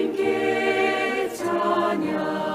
주님께 찬양.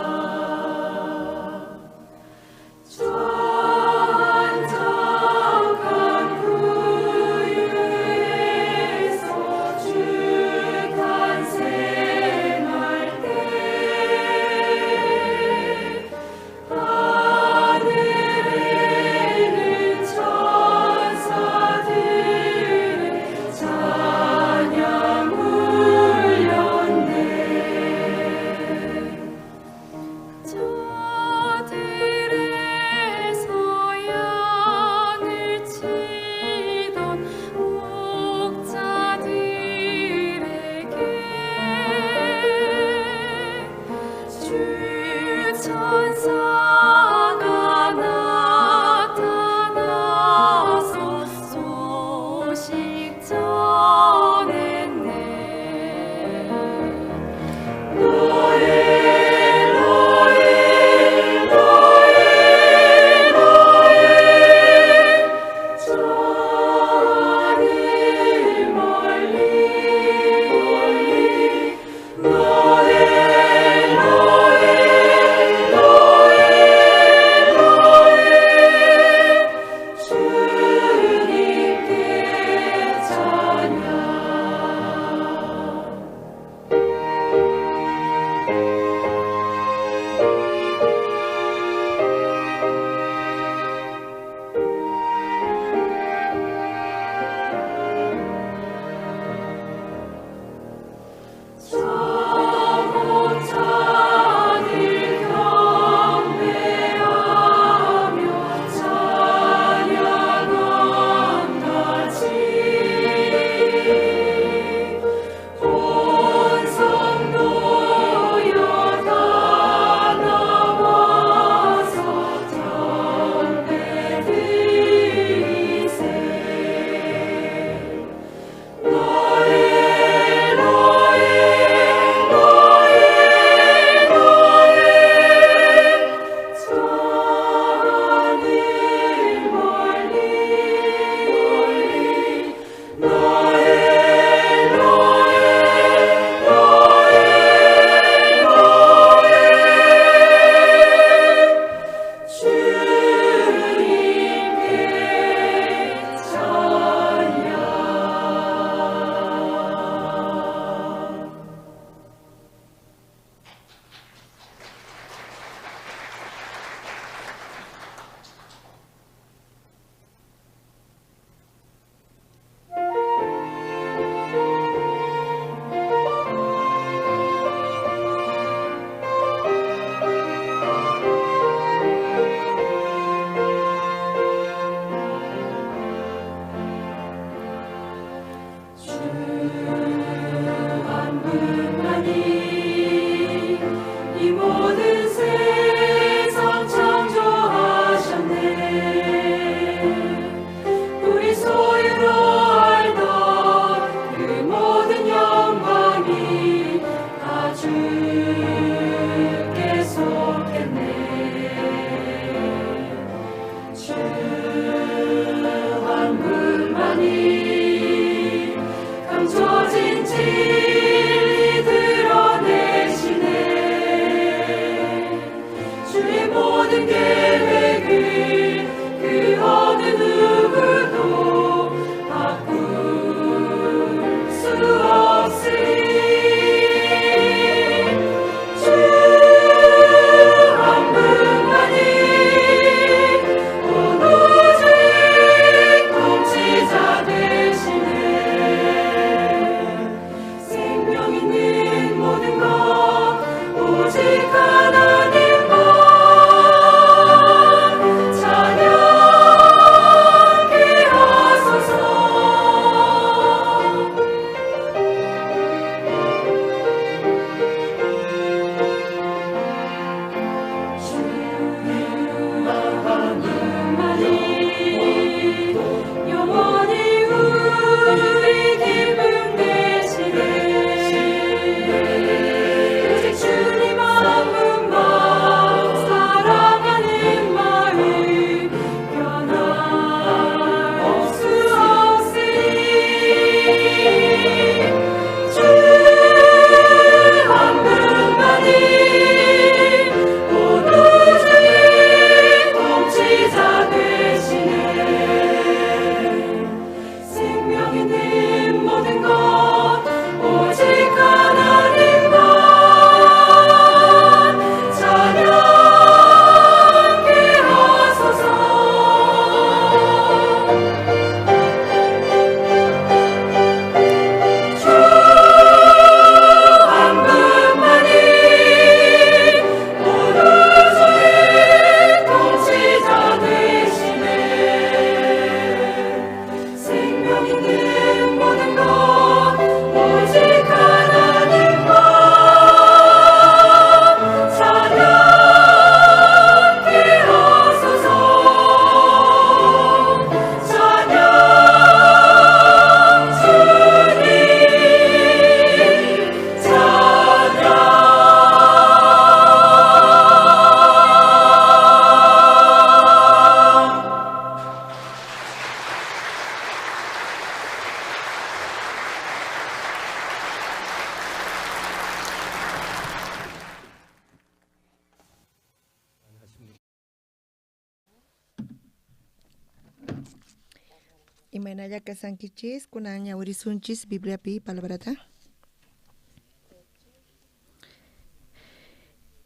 Imaynalla kasankichis kunan ñawirisunchis Bibliapi palabrata.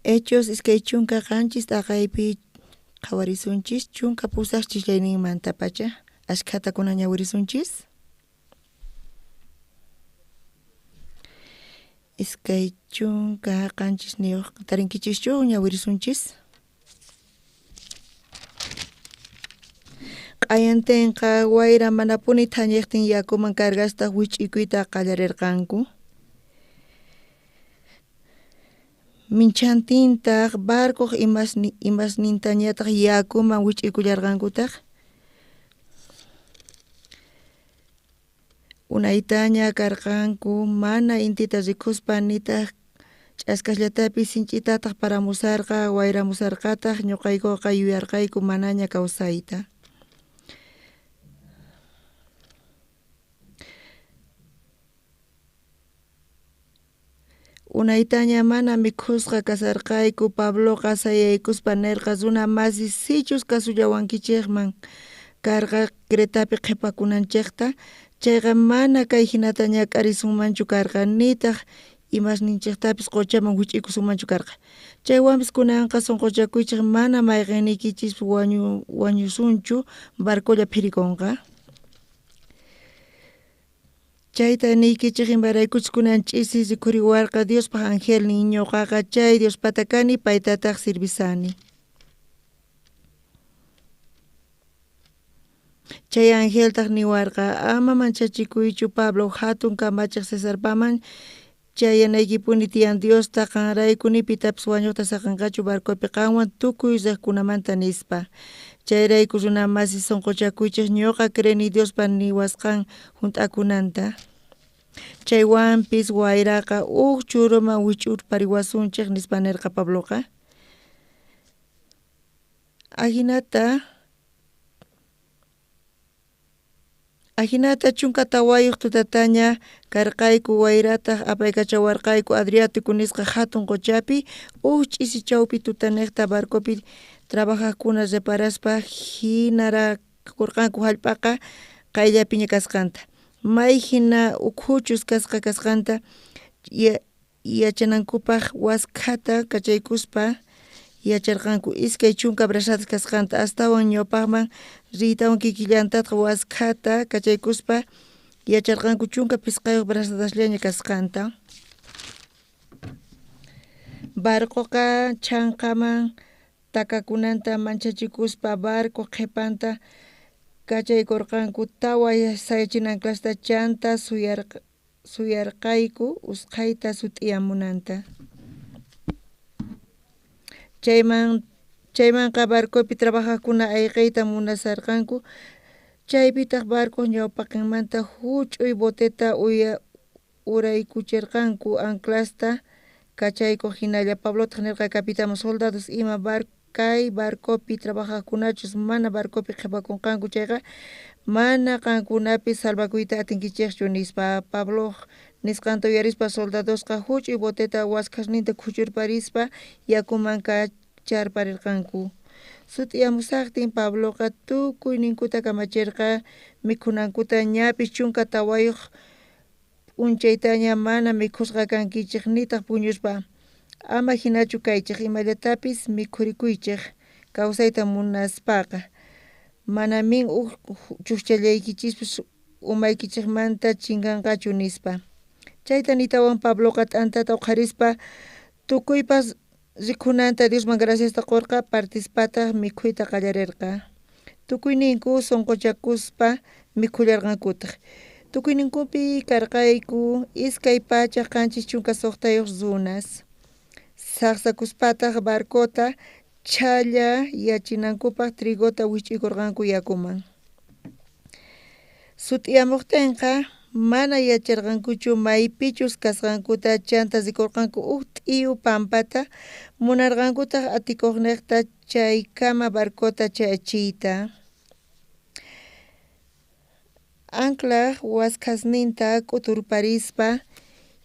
Hechos 27 t'aqaypi qhawarisunchis 18 chislayninmantapacha ashkhata kunan ñawirisunchis. 27 tarinkichischu ñawirisunchis. Q'ayantinqa wayra manapuni thañiqtin yakuman cargasta wich'ikuyta qallarerqanku. Minchantintaq barcoq imasnintañataq yakuman wich'ikullarqankutaq. Unaytaña karqanku mana intita rikuspa nitaq ch'askasllatapis sinch'itataq paramusarqa wayramusarqataq ñuqaykuqa yuyarqayku manaña kawsayta. Unaytaña mana mikhusqa kasarqayku Pabloqa sayaykuspa nerqa runa masi sichus kasullawankichikman karqa Cretapi qhipakunanchikta chayqa mana kay hinata ñak'arisunmanchu karqa nitaq imasninchiktapis quchaman wich'ikusunmanchu karqa. Chaywanpis kunanqa sunquchakuychik mana mayqinniykichispi wañusunchu barcolla phirikunqa. Chayta niykichik imaraykuchus kunan ch'isi rikhuriwarqa Diospaq angelnin ñuqaqa chay Diospata kani paytataq sirvisani. Chay angeltaq niwarqa ama manchachikuychu Pablo hatun kamachiq Cesarpaman chayanaykipuni tiyan Diosta qanrayku ni pitapis wañuqta saqinqachu barcopi qanwan tukuy riqkunamanta nispa. Chayrayku runa masi sunquchakuychik ñuqa creeni Diospa niwasqan hunt'akunanta. Chaywanpis wayraqa uj churuman wich'urpariwasunchik nispa nirqa Pabloqa. Ajinata 14 tutataña karqayku wayrataq apaykachawarqayku Adriático nisqa hatun quchapi uj ch'isi chawpi tutaniqta barcopi trabajaqkuna reparaspa hinarakurqanku hallp'aqa qayllapiña kasqanta. May hina ukhuchus kasqa kasqanta yachanankupaq waskhata kachaykuspa yacharqanku 20 brazadas kasqanta astawan ñawpaqman riytawan kikillantataq waskhata kachaykuspa yacharqanku 15 brazadasllaña kasqanta. Barcoqa chhanqaman takakunanta manchachikuspa barco qhipanta kachaykurqanku tawa sayachinanklasta chanta suyarqayku usqhayta sut'iyamunanta. Chaymanqa barcopi trabajaqkuna ayqiyta munasarqanku chaypitaq barcoq ñawpaqinmanta huch'uy boteta uraykuchirqanku anclasta kachaykuq hinalla. Pablotaq nirqa capitanman soldados ima kay barcopi trabajaqkunachus mana barcopi qhipakunqanku chayqa mana qankunapis salvakuyta atinkichikchu nispa. Pabloq nisqanta uyarispa soldadosqa huch'uy boteta waskhasninta khuchurparispa yakuman kacharparirqanku. Sut'iyamusaqtin Pabloqa tukuyninkuta kamachirqa mikhunankuta ñapis 14 p'unchaytaña mana mikhusqa kankichik nitaq puñuspa. Ama hinachu kaychik imallatapis mikhurikuychik kawsayta munaspaqa. Manamin uj chukchallaykichispis umaykichikmanta chinkanqachu nispa. Chayta nitawan Pabloqa t'antata uqharispa tukuypas rikhunanta Diosman graciasta qurqa partispataq mikhuyta qallarirqa. Tukuyninku sunquchakuspa mikhullarqankutaq. Tukuyninkupi karqayku 276 runas. Saqsakuspataq barcota chhalla yachinankupaq trigota wich'ikurqanku yakuman. Sut'iyamuqtinqa mana yacharqankuchu maypichus kasqankuta chanta rikurqanku uj t'iyu pampata munarqankutaq atikuqniqta chaykama barcota chayachiyta. Anclaq waskhasninta k'uturparispa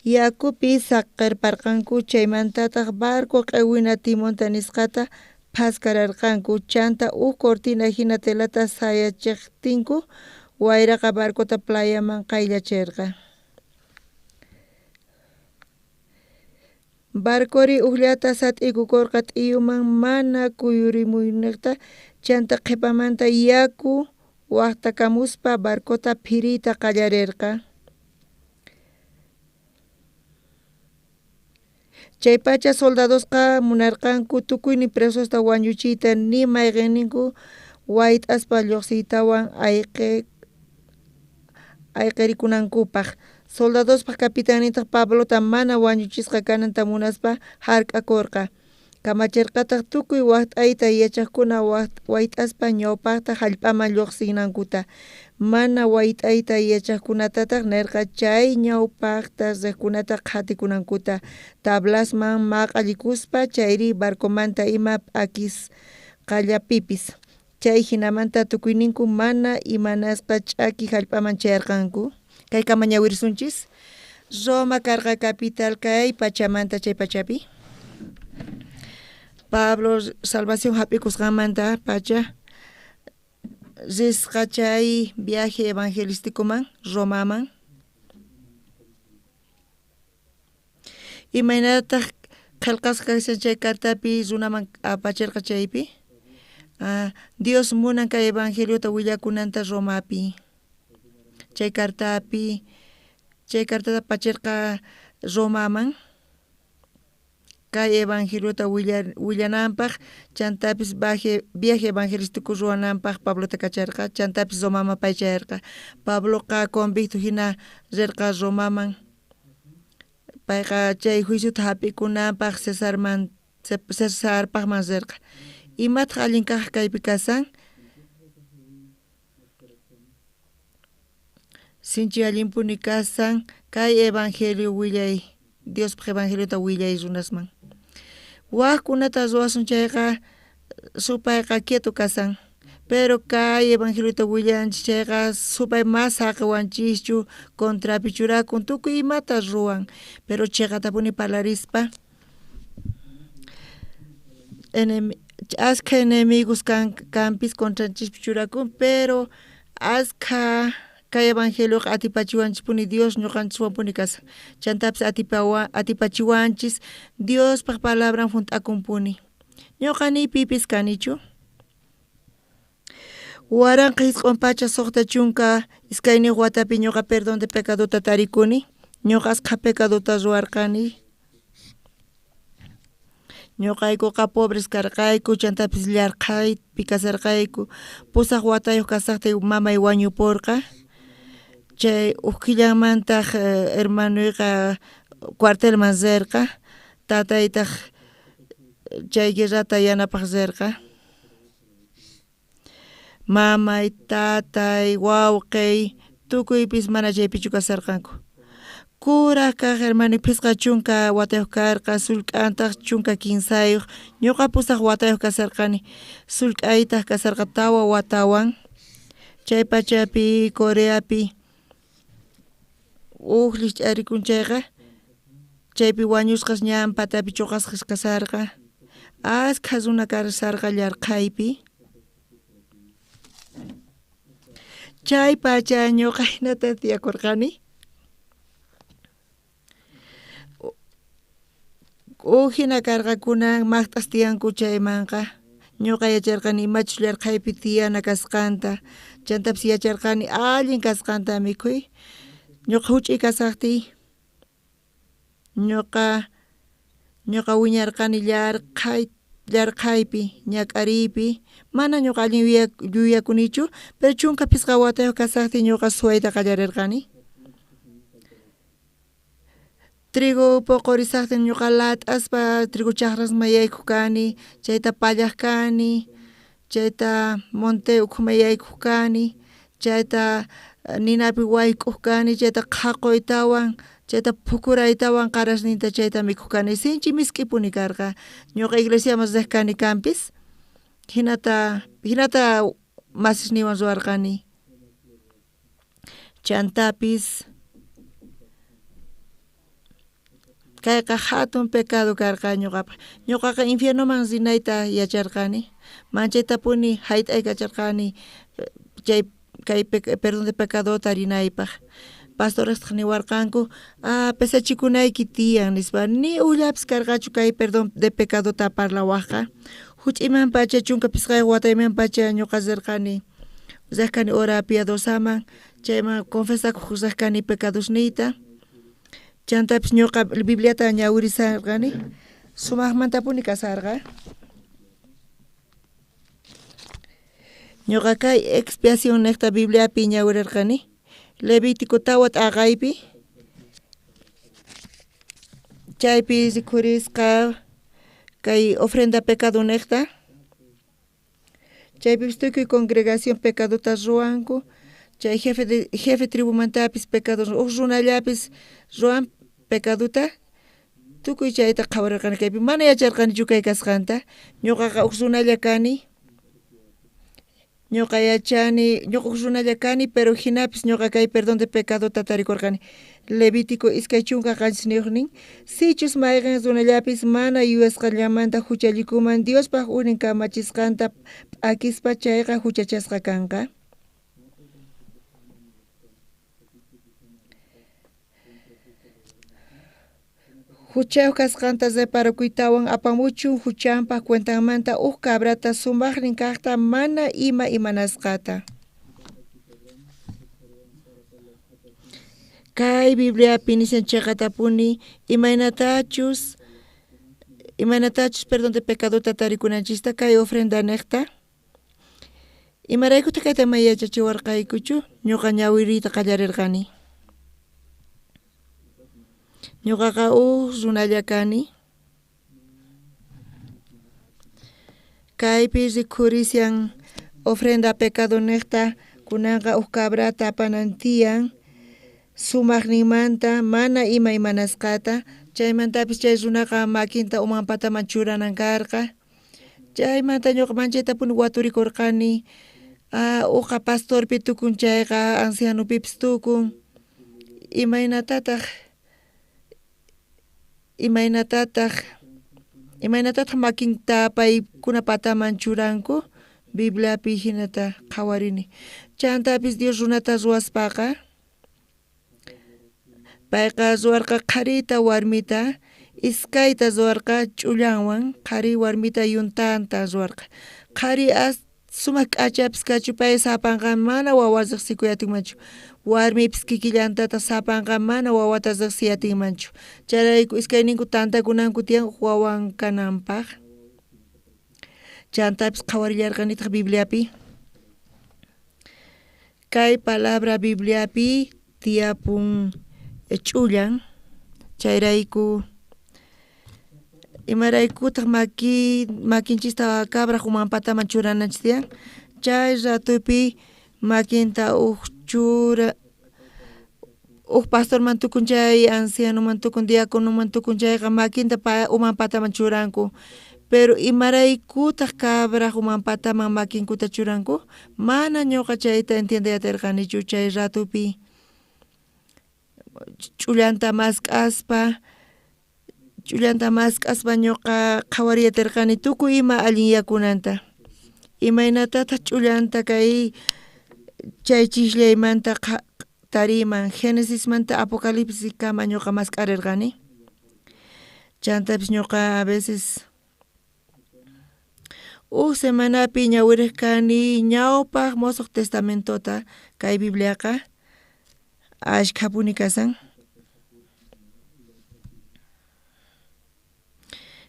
yakupi saqirparqanku chaymantataq barco q'iwina timonta nisqata phaskararqanku chanta uj cortina hina telata sayachiqtinku Wayraqa barcota playaman qayllacherqa. Barcori ujllata sat'iykukorqa t'iyuman mana kuyurimuynejta, chanta qhepamanta yaku wajtakamuspa barcota phiriyta qallarerqa. Chaypacha soldadosqa munarqanku tukuynin presosta wañuchiyta ni mayqenninku wayt'aspa llojsiytawan ayqerikunankupaj. Soldadospaj capitannintaj Pablota mana wañuchisqa kananta munaspa jark'akorqa. Kamacherqataj tukuy wajt'ayta yachajkuna wayt'aspa ñawpajta jallp'aman llojsinankuta. Mana wayt'ayta yachajkunatataj nerqa chay ñawpajta rejkunata qhatikunankuta, tablasman maqallikuspa chayri barcomanta ima p'akisqallapipis. Chay jinamanta tukuyninku mana imanasqa ch'aki jallp'aman chayarqanku. Kaykama ñawirisunchis. Roma karqa capital kay pachamanta chay pachapi. Pablo salvación jap'ikusqanmanta pacha risqa chay viaje evangelísticoman Romaman. Imaynatataq qhelqasqa kashan chay cartapi runaman apacherqa chaypi? Dios munan kay evangeliota willakunanta Romapi. Chay cartapi, chay cartata apacherqa Romaman kay evangeliota willananpaj, chantapis viaje evangelístico ruwananpaj Pablota kacharqa, chantapis Romaman pay chayarqa. Pabloqa convicto jina rerqa Romaman, payqa chay juiciota jap'ikunanpaj Cesarpajman rerqa. Imataj allin kaj kaypi kasan? Sinchi allinpuni kasan kay evangelio willay, Diospaj evangeliota willay runasman. Wajkunata ruwasun chayqa supayqa quieto kasan, pero kay evangeliota willanchis chayqa supay mas saqewanchischu, contrapi churakun, tukuy imata ruwan, pero cheqatapuni parlarispa askha enemigos kanpis contranchispi churakun, pero askha kay evangelioqa atipachiwanchispuni Dios ñuqanchiswanpuni kasan, chantapis atipachiwanchis Diospaj palabran junt'akunpuni. Ñuqa ni pipis kanichu. 1962 watapi ñuqa perdón de pecadota tarikuni, ñuqa askha pecadota ruwarqani. Ñuqaykuqa pobres karqayku, chantapis llarqhaypi kasarqayku. 8 watayuq kasaqtay mamay wañuporqa. Chay uj killanmantaj hermanoyqa cuartelman rerqa, tataytaj chay guerrata yanapaj rerqa. Mamay, tatay, wawqey tukuypis mana chaypichu kasarqanku. Kuraj kaj hermanoy 50 watayuq karqa, sullk'antaj 13, ñuqa 8 watayuq kasarqani, sullk'aytaj kasarqa 4 watawan. Chay pachapi Coreapi uj llijch'arikun chayqa, chaypi wañusqas ñan patapi choqasqas kasarqa, askha runa kasarqa llarqhaypi. Chay pacha ñuqa jinata tiyakorqani. Uj jina karqakuna maqt'as tiyanku chaymanqa, ñuqa yacharqani imachus llarqhaypi tiyana kasqanta, chantapis yacharqani allin kasqanta mikhuy. Ñuqa juch'uy kasaqtiy, ñuqa wiñarqani llarqhaypi, ñak'ariypi, mana ñuqa allin yuyakunichu, pero 15 watayuq kasaqtiy ñuqa suwayta qallarerqani. Trigo poqorisaqtin ñuqa lat'aspa trigo chajrasman yaykuq kani, chayta pallaq kani, chayta monte ukhuman yaykuq kani, chayta ninapi wayk'uq kani, chayta qhaqoytawan, chayta phukuraytawan qarasninta chayta mikhuq kani, sinchi misk'ipuni karqa. Ñuqa iglesiaman riq kani kanpis, jinata masisniywan ruwarqani. Chantapis kayqa jatun pecado karqa ñuqapaj. Ñuqaqa infiernoman rinayta yacharqani, manchaytapuni jayt'aykacharqani chay Kay perdón de pecadota tarinaypaj. Pastorestaj niwarqanku, ah, pesachikunayki tiyan nispa, ni ujllapis karqachu kay perdón de pecadota parlawajqa. Juch'iymanpacha 15 wataymanpacha ñuqa rirqani, rej kani hora piadosaman, chayman confesakoj rej kani pecadosniyta. Chantapis ñuqa Bibliata ñawirisarqani, sumajmantapuni kasarqa. Ñuqa kay expiación nejta Bibliapi ñawirarqani, Levítico 4 t'aqaypi, chaypi rikhurisqa kay ofrenda pecado nejta, chaypipis tukuy congregación pecadota ruwanku, chay jefe tribumantapis pecado uj runallapis ruwan pecadota, tukuy chayta qhawarirqani kaypi, mana yacharqanichu kay kasqanta, ñuqaqa uj runalla kani, ñuqa yachani, ñuqa uj runalla kani, pero jinapis ñuqa kay perdón de pecadota tarikurqani. Levítico 27 nin, sichus mayqen runallapis mana yuyasqallamanta juchallikuman Diospaj ujnin kamachisqanta p'akispa chayqa juchachasqa kanqa. Juchayoj kasqanta reparakuytawan apamuchun juchanpaj cuentanmanta uj cabrata sumajnin kajta mana ima imanasqata. Kay Bibliapi nishan cheqatapuni imaynatachus perdón de pecadota tarikunanchista kay ofrenda nejta. Imaraykutaq kayta may yachachiwarqaykuchu ñuqa ñawiriyta qallarirqani. Ñuqaqa uj runalla kani. Kaypi rikhurishan ofrenda pecado nejta kunanqa uj cabrata apanan tiyan sumajninmanta mana ima imanasqata, chaymantapis chay runaqa makinta uman pataman churanan karqa. Chaymanta ñuqa manchaytapuni waturikurqani, uqa pastorpi tukun chayqa ancianopipis tukun, imaynatataq makinta paykuna pataman churanku, Bibliapi jinata qhawarini. Chantapis Dios runata ruwaspaqa, payqa ruwarqa qharita warmita, iskayta ruwarqa ch'ullanwan, qhari warmita yuntanta ruwarqa. Qhari as sumaq k'achapis kachu pay sapanqa mana wawa riqsikuy atinmanchu, warmipis kikillantataq sapanqa mana wawata riqsiy atinmanchu. Chayrayku iskayninku tantakunanku tiyan wawan kananpaq. Chantapis qhawarillarqanitaq Bibliapi. Kay palabra Bibliapi tiyapun ch'ullan, chayrayku imaraykutaq makinchista cabraj uman pataman churananchis tiyan, chay ratupi makinta uj chura uj pastorman tukun chay ancianoman tukun diaconoman tukun chayqa makinta uman pataman churanku, pero imaraykutaq cabraj uman pataman makinkuta churanku, mana ñuqa chayta entiendey atirqanichu chay ratupi ch'ullanta mask'aspa ñuqa qhawariy atirqani tukuy ima allinyakunanta, imaynatataq ch'ullanta kay chay chisllaymanta tariyman Génesismanta Apocalipsiskama ñuqa mask'arirqani. Chantapis ñuqa a veces uj semanapi ñawirej kani ñawpaj Mosoq Testamentota kay Bibliaqa ashkhapuni kasan.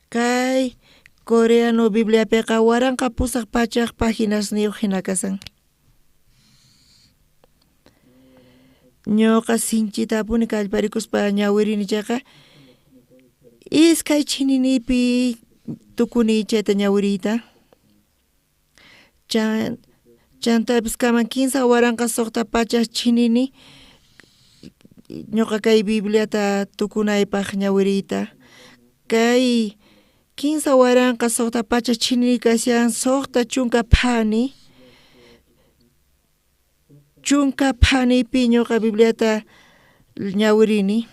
Kay coreano Bibliapiqa 1800 paginasniyuq jina kasan. Ñuqa sinchitapuni kallparikuspa ñawirini chayqa iskay chininipi tukuni chayta ñawiriyta. Chantapis kaman 3600 chinini ñuqa kay Bibliata tukunaypaq ñawiriyta. Kay 3600 chinini kashan 60 phani, 10 phanipi ñuqa Bibliata ñawirini.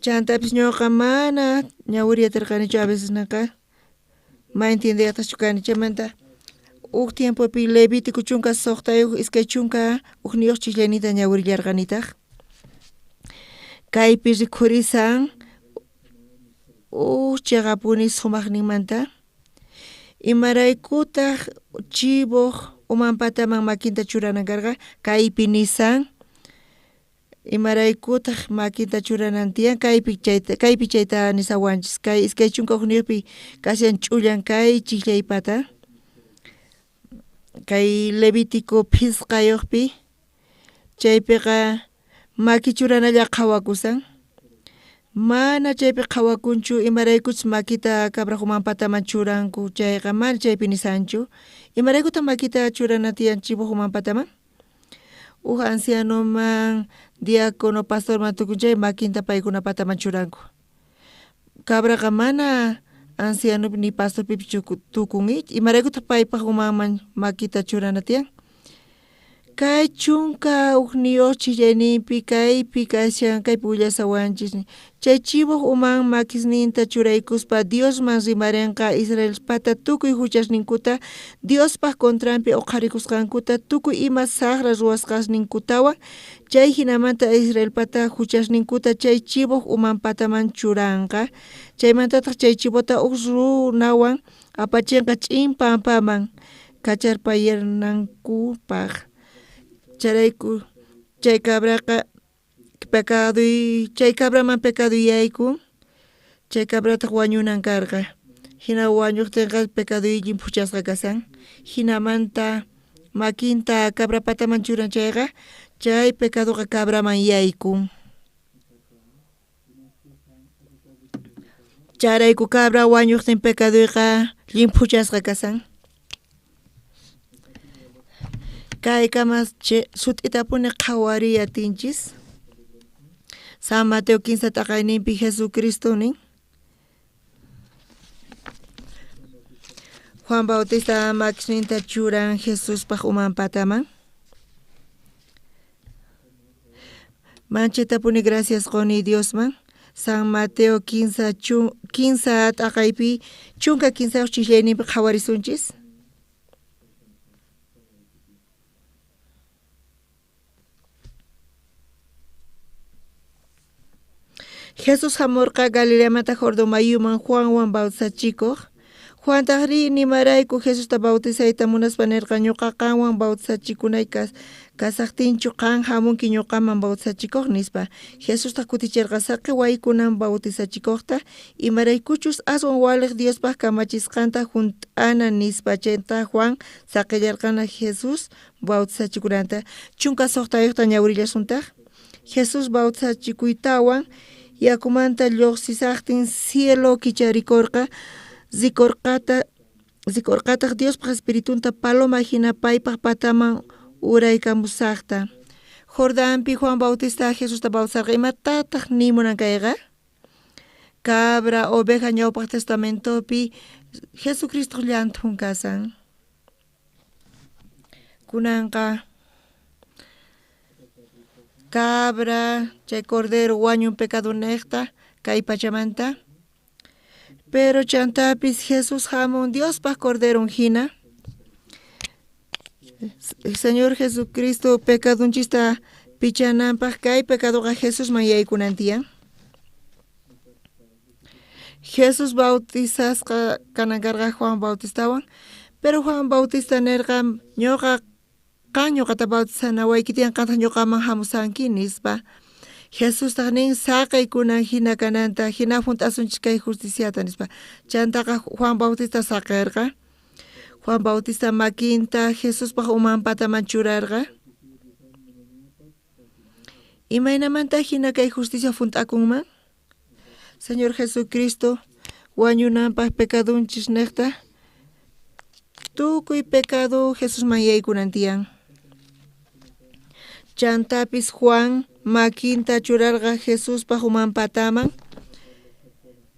Chantapis ñuqa mana ñawiriy atirqanichu a veces naqa ma entiendeyaqtachu kani chaymanta Uj tiempopi Levítico 16 21 chisllanita ñawirillarqanitaq. Kaypi rikhurisan uj cheqapuni sumaqninmanta. Imaraykutaq chivoj uman pataman makinta churanan karqa? Kaypi nisan. Imaraykutaq makinta churanan tiyan? Kaypi chayta nisawanchis. Kay 21pi kashan ch'ullan kay chisllaypata. Kay Levítico 5pi chaypiqa maki churanalla qhawakusan. Mana chaypi qhawakunchu imaraykuchus makita cabraj uman pataman churanku chayqa mana chaypi nisanchu. Imaraykutaq makita churana tiyan chivoj uman pataman? Uj ancianoman, diácono, pastorman tukun chay makinta paykuna pataman churanku. Cabraqa mana ancianopi ni pastorpipis tukun, imaraykutaq paypaj umanman makita churana tiyan? Kay 11 chillayninpi kaypi kashan kaypi willasawanchis. Chay chivoj uman makisninta churaykuspa Diosman rimarenqa Israelpata tukuy huchasninkuta, Diospaj contranpi uqharikusqankuta, tukuy ima sajra ruwasqasninkutawan, chay hinamanta Israelpata huchasninkuta chay chivoj uman pataman churanqa. Chaymantataq chay chivota uj runawan apachinqa ch'in pampaman kacharpayanankupaq. Chayrayku chay cabraqa chay cabraman pecado yaykun, chay cabrataq wañunan karqa. Hina wañuqtinqa pecadoy llimphuchasqa kasan. Hinamanta makinta cabra pataman churan chayqa, chay pecadoqa cabraman yaykun. Chayrayku cabra wañuqtin pecadoyqa llimphuchasqa kasan. Kaykama sut'itapuni qhawariy atinchis. San Mateo 15 t'aqayninpi Jesucristo nin. Juan Bautista makisninta churan Jesuspaj uman pataman. Manchatapuni gracias qoni Diosman. San Mateo 15 t'aqaypi 13 chisllayninpi qhawarisunchis. Jesús hamurqa Galileamanta Jordán mayuman Juanwan bautizachikuq. Juantajrí nimarayku Jesusta bautizayta munaspa nirqa ñuqa qanwan bautizachikunay kasaqtinchu qan hamunki ñuqaman bautizachikuq nispa. Jesustaq kutichirqa saqiwaykunan bautizachikuqta imaraykuchus aswan waliq Diospaj kamachisqanta junt'ana nispa. Chayta Juan saqillarqana Jesús bautizachikunanta. 16 ñawirillasuntaq. Jesús bautizachikuytawan yakumanta lluqsisaqtin cielo kicharikurqa, rikurqataq Diospaj Espiritunta paloma hina paypaj pataman uraykamusaqta. Jordanpi Juan Bautista Jesusta bautizarqa. Imatataq nimunan kayqa? Cabra, oveja ñawpaq testamentopi Jesucristo llanthun kasan. Kunanqa cabra, chay cordero wañun pecado neqta kay pachamanta. Pero chantapis Jesús hamun Diospaj corderon hina. Señor Jesucristo pecadunchista pichananpaj kay pecadoqa Jesusman yaykunan tiyan. Jesús bautizasqa kanan karqa Juan Bautistawan, pero Juan Bautista nirqa ñuqa qan ñuqata bautizanawayki tiyan qantaq ñuqaman hamusanki nispa. Jesustaq nin saqay kunan hina kananta hina junt'asunchis kay justiciata nispa. Chantaqa Juan Bautista saqirqa. Juan Bautista makinta Jesuspaj uman pataman churarqa. Imaynamanta hina kay justicia junt'akunman? Señor Jesucristo wañunanpaj pecadunchis niqta tukuy pecado Jesusman yaykunan tiyan. Chantapis Juan makinta churarqa Jesuspaj uman pataman.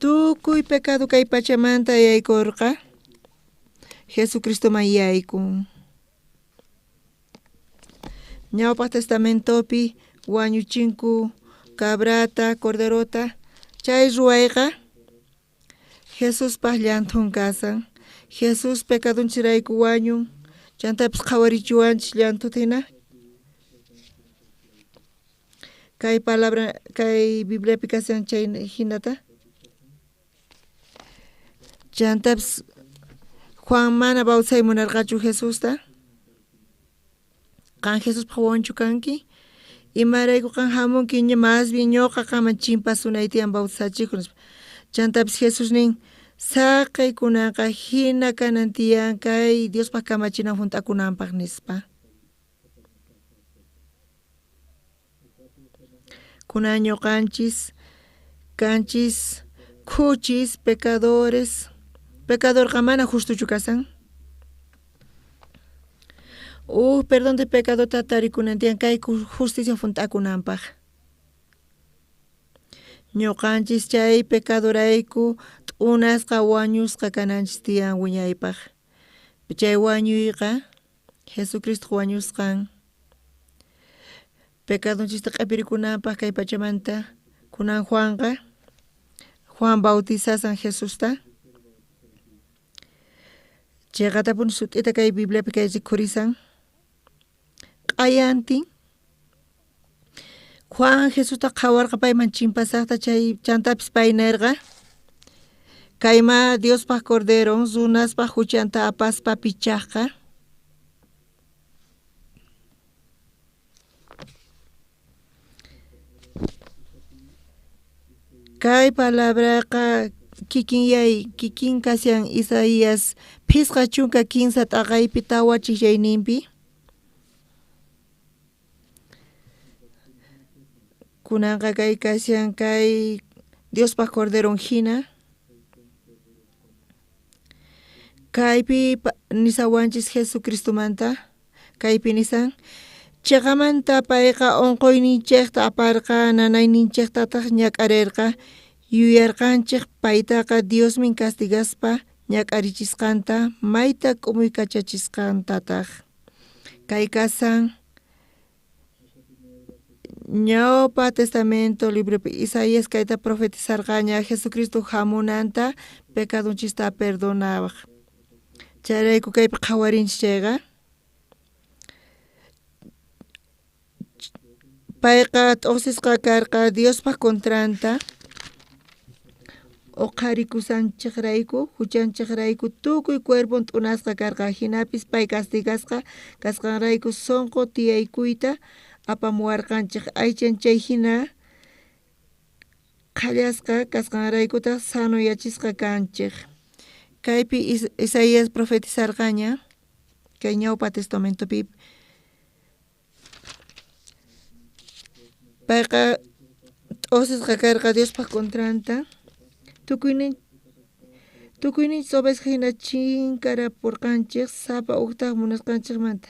Tukuy pecado kay pachamanta yaykurqa Jesucristoman yaykun. Ñawpaq testamentopi wañuchinku cabrata, corderota, chay ruwayqa Jesuspaj llanthun kasan. Jesús pecadunchirayku wañun. Chantapis qhawarichiwanchis llanthuta hina. Kay palabra, kay Bibliapi kashan chay hinata. Chantapis Juan mana bautizay munarqachu Jesusta. Qan Jesuspaj wawanchu kanki? Imarayku qan hamunki más bien ñuqa qanman chimpasunay tiyan bautizachikun nispa. Chantapis Jesús nin, saqey kunanqa hina kanan tiyan kay Diospaj kamachinan junt'akunanpaj nispa. Kunan ñuqanchis kanchis khuchis pecadores. Pecadorqa mana justuchu kasan. Uj perdón de pecadota tarikunan tiyan kay justicia junt'akunanpaj. Ñuqanchis chay pecadorayku t'unasqa wañusqa kananchis tiyan wiñaypaj. Chay wañuyqa Jesucristo wañusqan pecadonchista q'epirikunanpaj kay pachamanta. Kunan Juanqa Juan bautizasan Jesusta. Chayqatapuni sut'ita kay Bibliapi kay rikhurisan. Q'ayantin Juan Jesusta qhawarqa payman chimpasaqta chay chantapis pay nerqa kayma Diospaj Corderon runaspaj huchanta apaspa pichajqa. Kay palabraqa kikin yay kikin kashan Isaías 53 t'aqaypi 4 chijllayninpi. Kunanqa kay kashan kay Diospaj Corderon hina. Kaypi nisawanchis Jesucristomanta. Kaypi nisan chiqamanta payqa unquyninchikta aparqa, nanayninchiktataq ñak'arirqa, yuyarqanchik paytaqa Diosmin castigaspa ñak'arichisqanta, mayta k'umuykachachisqantataq. Kay kasan Ñawpa Testamento libropi Isaías kayta profetizarqaña Jesucristo hamunanta pecadonchista perdonawaq. Chayrayku kaypi qhawarinchis chayqa payqa t'uqsisqa karqa Diospaj contranta uqharikusanchikrayku huchanchikrayku tukuy cuerpon t'unasqa karqa hinapis pay castigasqa kasqanrayku sunqu tiyaykuyta apamuwarqanchik aychan chay hina qhallasqa kasqanraykutaq sanoyachisqa kanchik. Kaypi Isaías profetizarqaña kay Ñawpa Testamentopi payqa t'uqsisqa karqa Diospaj contranta tukuyninchis oveja hina chinkarapurqanchik sapa ujtaq munasqanchikmanta.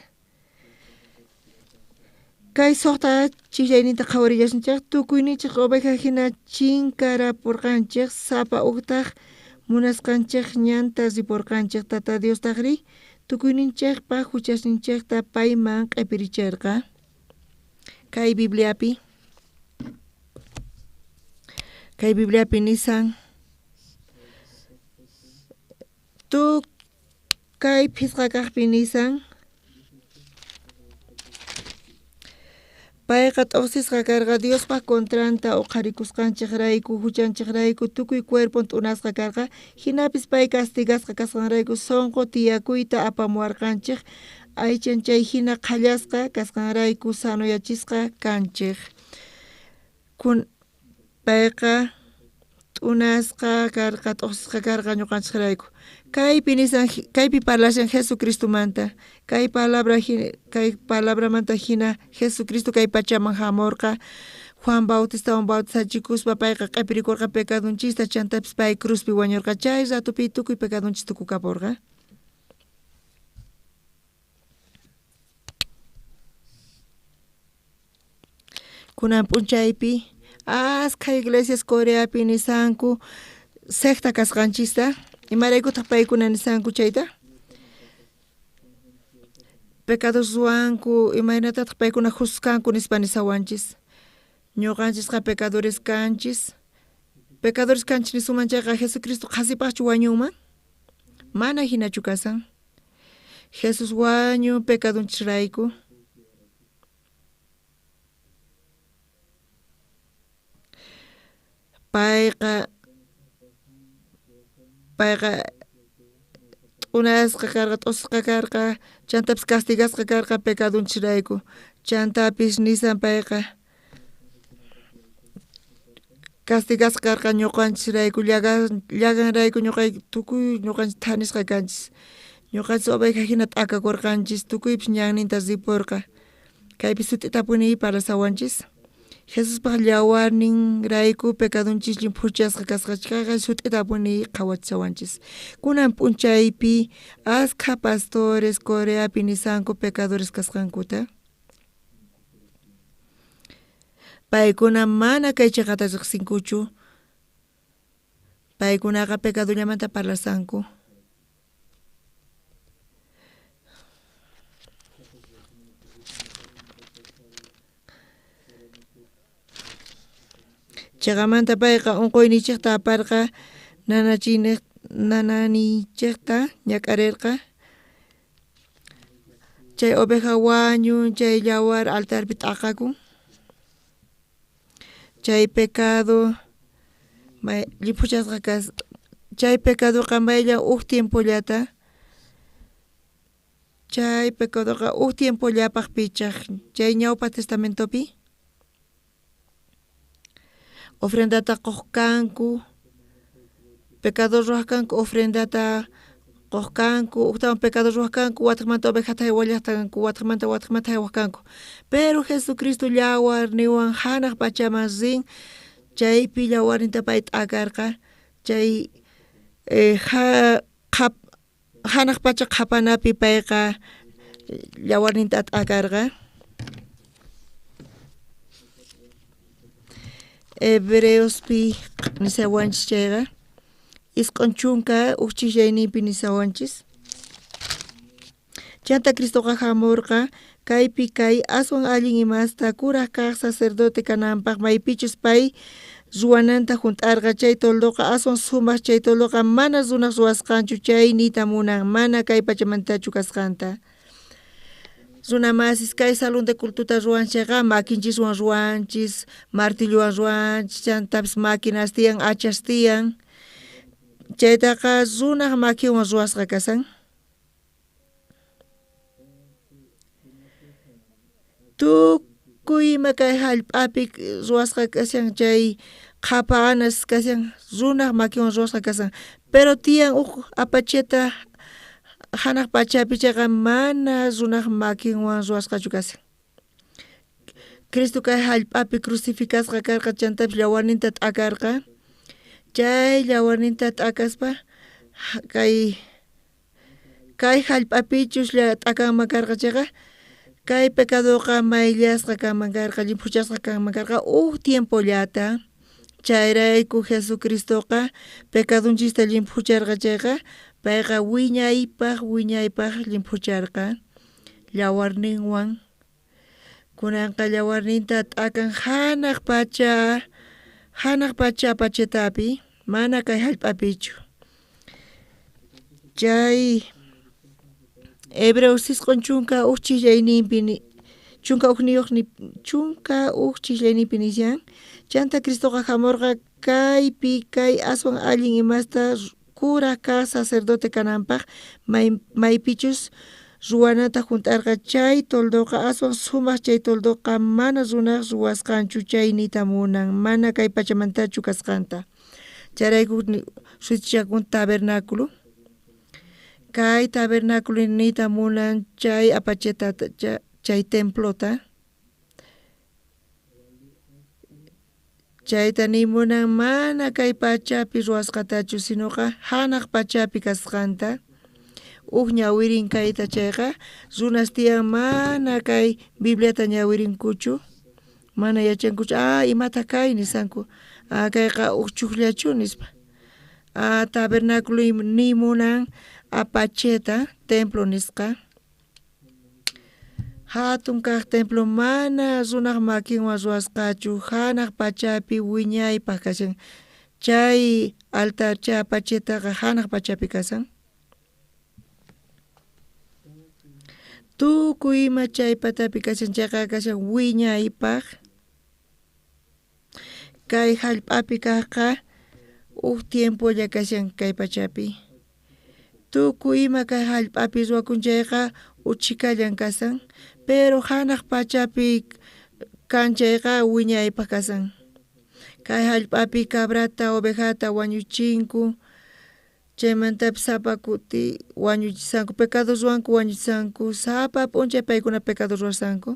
Kay 6 chijllayninta qhawarillasunchik tukuyninchik oveja hina chinkarapurqanchik sapa ujtaq munasqanchik ñanta ripurqanchik Tata Diostajri tukuyninchikpaj huchasninchikta payman q'ipiricherqa. Kay Bibliapi nisan kay 5 kaqpi nisan payqa t'uqsisqa karqa Diospaj contranta uqharikusqanchikrayku huchanchikrayku tukuy cuerpon t'unasqa karqa hinapis pay castigasqa kasqanrayku sunqu tiyakuyta apamuwarqanchik aychan chay hina qhallasqa kasqanrayku sanoyachisqa kanchik. Payqa t'unasqa karqa t'uqsisqa karqa ñuqanchikrayku. Kaypi nisan kaypi parlashan Jesucristomanta. Kay palabra kay palabramanta hina Jesucristo kay pachaman hamurqa Juan Bautistawan bautizachikuspa payqa q'ipirikurqa pecadonchista chantapis pay cruzpi wañurqa chay ratopi tukuy pecadonchis tukukapurqa. Kunan p'unchaypi askha iglesias Coreapi nisanku secta kasqanchista. Imaraykutaq paykuna nisanku chayta? Pecados ruwanku imaynatataq paykuna juzganku nispa nisawanchis. Ñuqanchisqa pecadores kanchis. Pecadores kanchis nisunman chayqa Jesucristo qhasipaqchu wañunman? Mana hinachu kasan. Jesús wañun pecadonchisrayku. Payqa t'unasqa karqa, t'usqa karqa, chantapis castigasqa karqa pecadonchisrayku. Chantapis nisan payqa castigasqa karqa ñuqanchisrayku, llaganrayku ñuqayku tukuy ñuqanchis thanisqa kanchis. Ñuqanchis oveja hina t'akakurqanchis, tukuypis ñanninta ripurqa. Kaypi sut'itapuni parlasawanchis. Jesuspaj llawarninrayku pecadonchis llimphuchasqa kasqachkaqa sut'itapuni qhawachisawanchis. Kunan p'unchaypi askha pastores Coreapi nisanku pecadores kasqankuta. Paykuna mana kay cheqata riqsinkuchu. Paykunaqa pecadollamanta parlasanku. Cheqamanta payqa unquyninchikta aparqa, nanayninchikta ñak'arirqa. Chay oveja wañun, chay yawar altarpi t'aqakun. Chay pecado lliphuchasqa kas chay pecadoqa maylla uj tiempollata chay pecadoqa uj tiempollapaq pichaj chay ñawpa testamentopi ofrendata quq kanku, pecado ruwaq kanku ofrendata quq kanku, ujtawan pecado ruwaq kanku, watejmanta ovejata jaywallaqta kanku, watejmanta watejmanta jaywaq kanku. Pero Jesucristo llawarniwan janaj pachaman rin, chaypi llawarninta pay t'akarqa, chay janaj pacha qhapanapi payqa llawarninta t'akarqa. Hebreospi nisawanchis chayqa 90 uj chijllayninpi nisawanchis. Chanta Cristoqa jamurqa kaypi kay aswan allin imasta kuraj kaj sacerdote kananpaq maypichus pay ruwananta junt'arqa chay toldoqa aswan sumaq chay toldoqa mana runaj ruwasqanchu chay niyta munan mana kay pachamantachu kasqanta. Runa masis kay salón de cultuta ruwanchayqa makinchiswan ruwanchis, martillowan ruwanchis, chantapis máquinas tiyan, hachas tiyan. Chaytaqa runaj makinwan ruwasqa kasan. Tukuy ima kay jallp'api ruwasqa kashan chay qhapa anas kashan runaj makinwan ruwasqa kasan. Pero tiyan uj apacheta janaj pachapi chayqa mana runaj makinwan ruwasqachu kashan. Cristo kay jallp'api crucificasqa karqa chantapis llawarninta t'akarqa. Chay llawarninta t'akaspa kay jallp'apichus t'akanman karqa chayqa kay pecadoqa mayllasqa kanman karqa, llimphuchasqa kanman karqa uj tiempollata. Chayrayku Jesucristoqa pecadonchista llimphucharqa chayqa payqa wiñaypaq wiñaypaq llimphucharqa llawarninwan. Kunanqa llawarninta t'akan janaj pacha apachetapi mana kay jallp'apichu. Chay Hebreos 90 uj chijllayninpi 11 chijllayninpi nishan. Chanta Cristoqa jamurqa kaypi kay aswan allin imasta kuraj kaj sacerdote kananpaq maypichus ruwanata junt'arqa chay toldoqa aswan sumaq chay toldoqa mana runaj ruwasqanchu chay niyta munan mana kay pachamantachu kasqanta. Chayrayku sutichakun tabernáculo. Kay tabernáculo niyta munan chay apachetata chay templota. Chayta niy munan mana kay pachapi ruwasqatachu sinoqa janaj pachapi kasqanta. Uj ñawirin kayta chayqa runas tiyan mana kay Bibliata ñawirinkuchu, mana yachankuchu imata kay nisanku, kayqa uj chujllachu nispa. Tabernáculo niy munan apacheta templo nisqa. Hatun kaj templo mana runaj makinwan ruwasqachu janaj pachapi wiñaypaq kashan. Chay altar chay apachetaqa janaj pachapi kasan. Tukuy ima chay patapi kashan chayqa kashan wiñaypaj. Kay jallp'api kajqa uj tiempolla kashan kay pachapi. Tukuy ima kay jallp'api ruwakun chayqa uchhikallan kasan, pero janaj pachapi kan chayqa wiñaypaj kasan. Kay jallp'api cabrata, ovejata wañuchinku, chaymantapis sapa kuti wañuchisanku, pecado ruwanku wañuchisanku, sapa p'unchay paykuna pecado ruwasanku.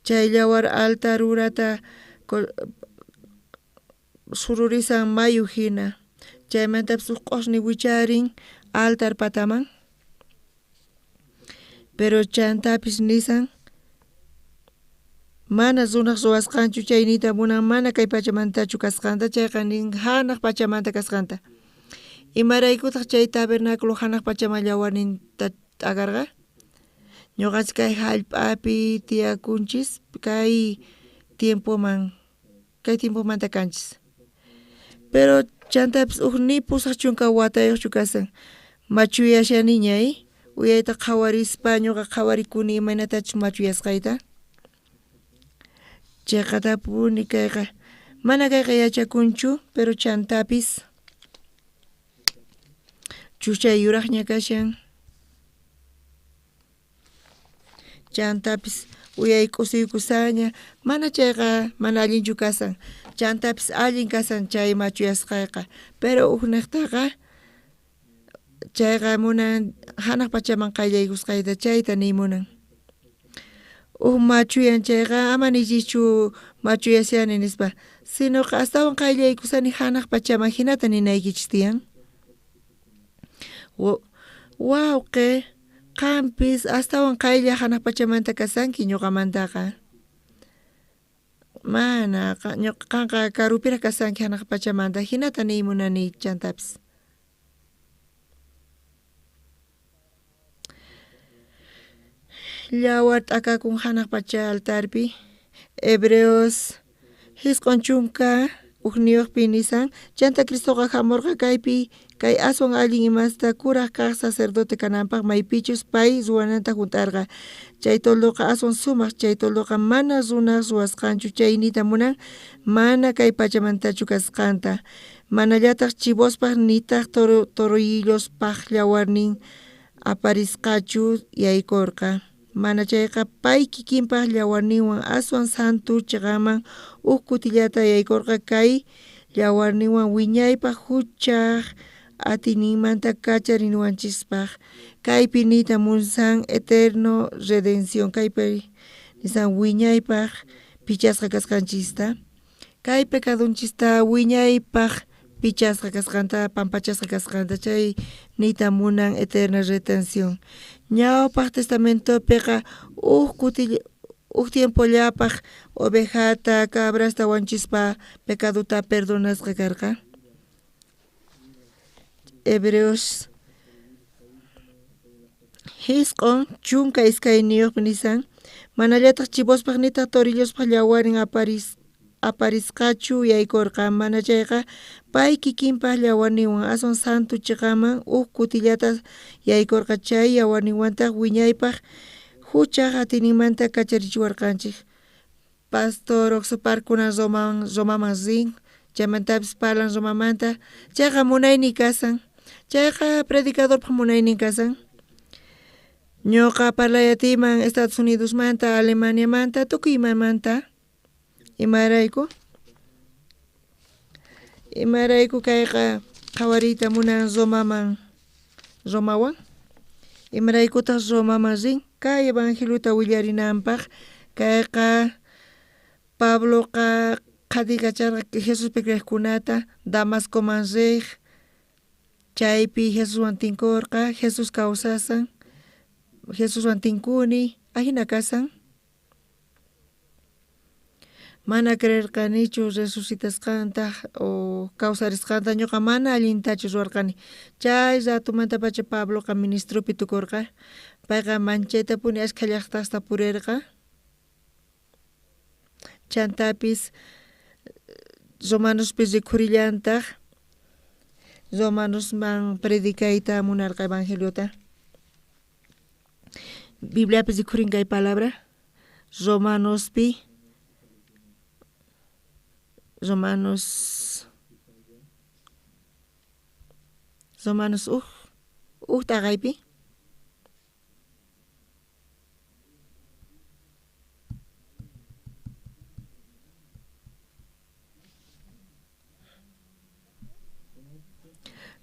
Chay yawar altar urata sururisan mayu jina, chaymantapis uj q'osñi wicharin altar pataman. Pero chantapis nisan mana runaj ruwasqanchu chay niyta munan mana kay pachamantachu kasqanta, chayqa nin janaj pachamanta kasqanta. Imaraykutaj chay tabernáculo janaj pachaman yawarninta t'akarqa? Ñuqanchis kay jallp'api tiyakunchis kay tiempoman kay tiempomanta kanchis. Pero chantapis uj ni 80 watayuqchu kasan, machuyashaniña uyayta qhawarispa ñuqa qhawarikuni imaynatachus machuyasqayta. Chayqatapuni kayqa mana kayqa yachakunchu, pero chantapis chuchay yuraqña kashan. Chantapis uyay k'usuykusaña, mana chayqa mana allinchu kasan, chantapis allin kasan chay machuyasqayqa, pero ujnejtaqa chayqa munan janaj pachaman qayllaykusqayta chayta niy munan. Uj machuyan chayqa ama niychischu machuyashani nispa, sinoqa astawan qayllaykusani janaj pachaman jinata ninaykichis tiyan. Wawqe, qampis astawan qaylla janaj pachamanta kasanki ñuqamantaqa. Mana, qanqa karupiraj kasanki janaj pachamanta, jinata niy munani chantapis. Yawar t'akakun janaj pacha altarpi, Hebreos 91pi nisan, chanta Cristoqa jamorqa kaypi kay aswan allin imasta kuraj kaj sacerdote kananpaj maypichus pay ruwananta junt'arqa. Chay toldoqa aswan sumaj, chay toldoqa mana runaj ruwasqanchu, chay niyta munan mana kay pachamantachu kasqanta, manallataj chivospaj nitaj toroyillospaj yawarnin aparisqachu yaykorqa. Mana chayqa pay kikinpaj yawarninwan aswan santo cheqaman uj kutillata yaykorqa kay yawarninwan wiñaypaj juchaj atiyninmanta kacharinawanchispaj. Kaypi niyta munsan eterno redención, kaypi nisan wiñaypaj pichasqa kasqanchista, kay pecadonchista wiñaypaj pichasqa kasqanta, pampachasqa kasqanta, chay niyta munan eterna retención. Ñawpaq testamentopiqa uj kuti uj tiempollapaj ovejata, cabrasta wanchispa pecadota perdonasqa karqa. Hebreos 92 nisan, manallataj chivospaj nitaj torillospaj yawarin aparisqachu yaykorqa, mana chayqa pay kikinpaj yawarninwan aswan santo cheqaman uj kutillata yaykorqa, chay yawarninwantaj wiñaypaj juchaj atiyninmanta kacharichiwarqanchej. Pastor Oxopar kunan Romaman rin, chaymantapis parlan Romamanta, chayqa munaynin kasan, chayqa predicadorpaj munaynin kasan. Ñuqa parlay atiyman Estados Unidosmanta, Alemaniamanta, tukuy imamanta. Imarayku? Imarayku kayqa qhawariyta munan Romaman, Romawan? Imaraykutaq Romaman rin? Kay evangeliota willarinanpaj, kayqa Pabloqa qhatikacharqa Jesuspi creejkunata, Damascoman rej, chaypi Jesuswan tinkorqa, Jesús kawsasan, Jesuswan tinkuni, ajina kasan. Mana creerqanichu resucitasqanta o kawsarisqanta, ñuqa mana allintachu ruwarqani. Chay ratomantapacha Pabloqa ministropi tukurqa, payqa manchaytapuni ashkha llaqtasta purirqa. Chantapis Romanospi rikhurillantaj, Romanosman predicayta munarqa evangeliota. Bibliapi rikhurin kay palabra Romanospi, Romanos Romanos uj t'aqaypi.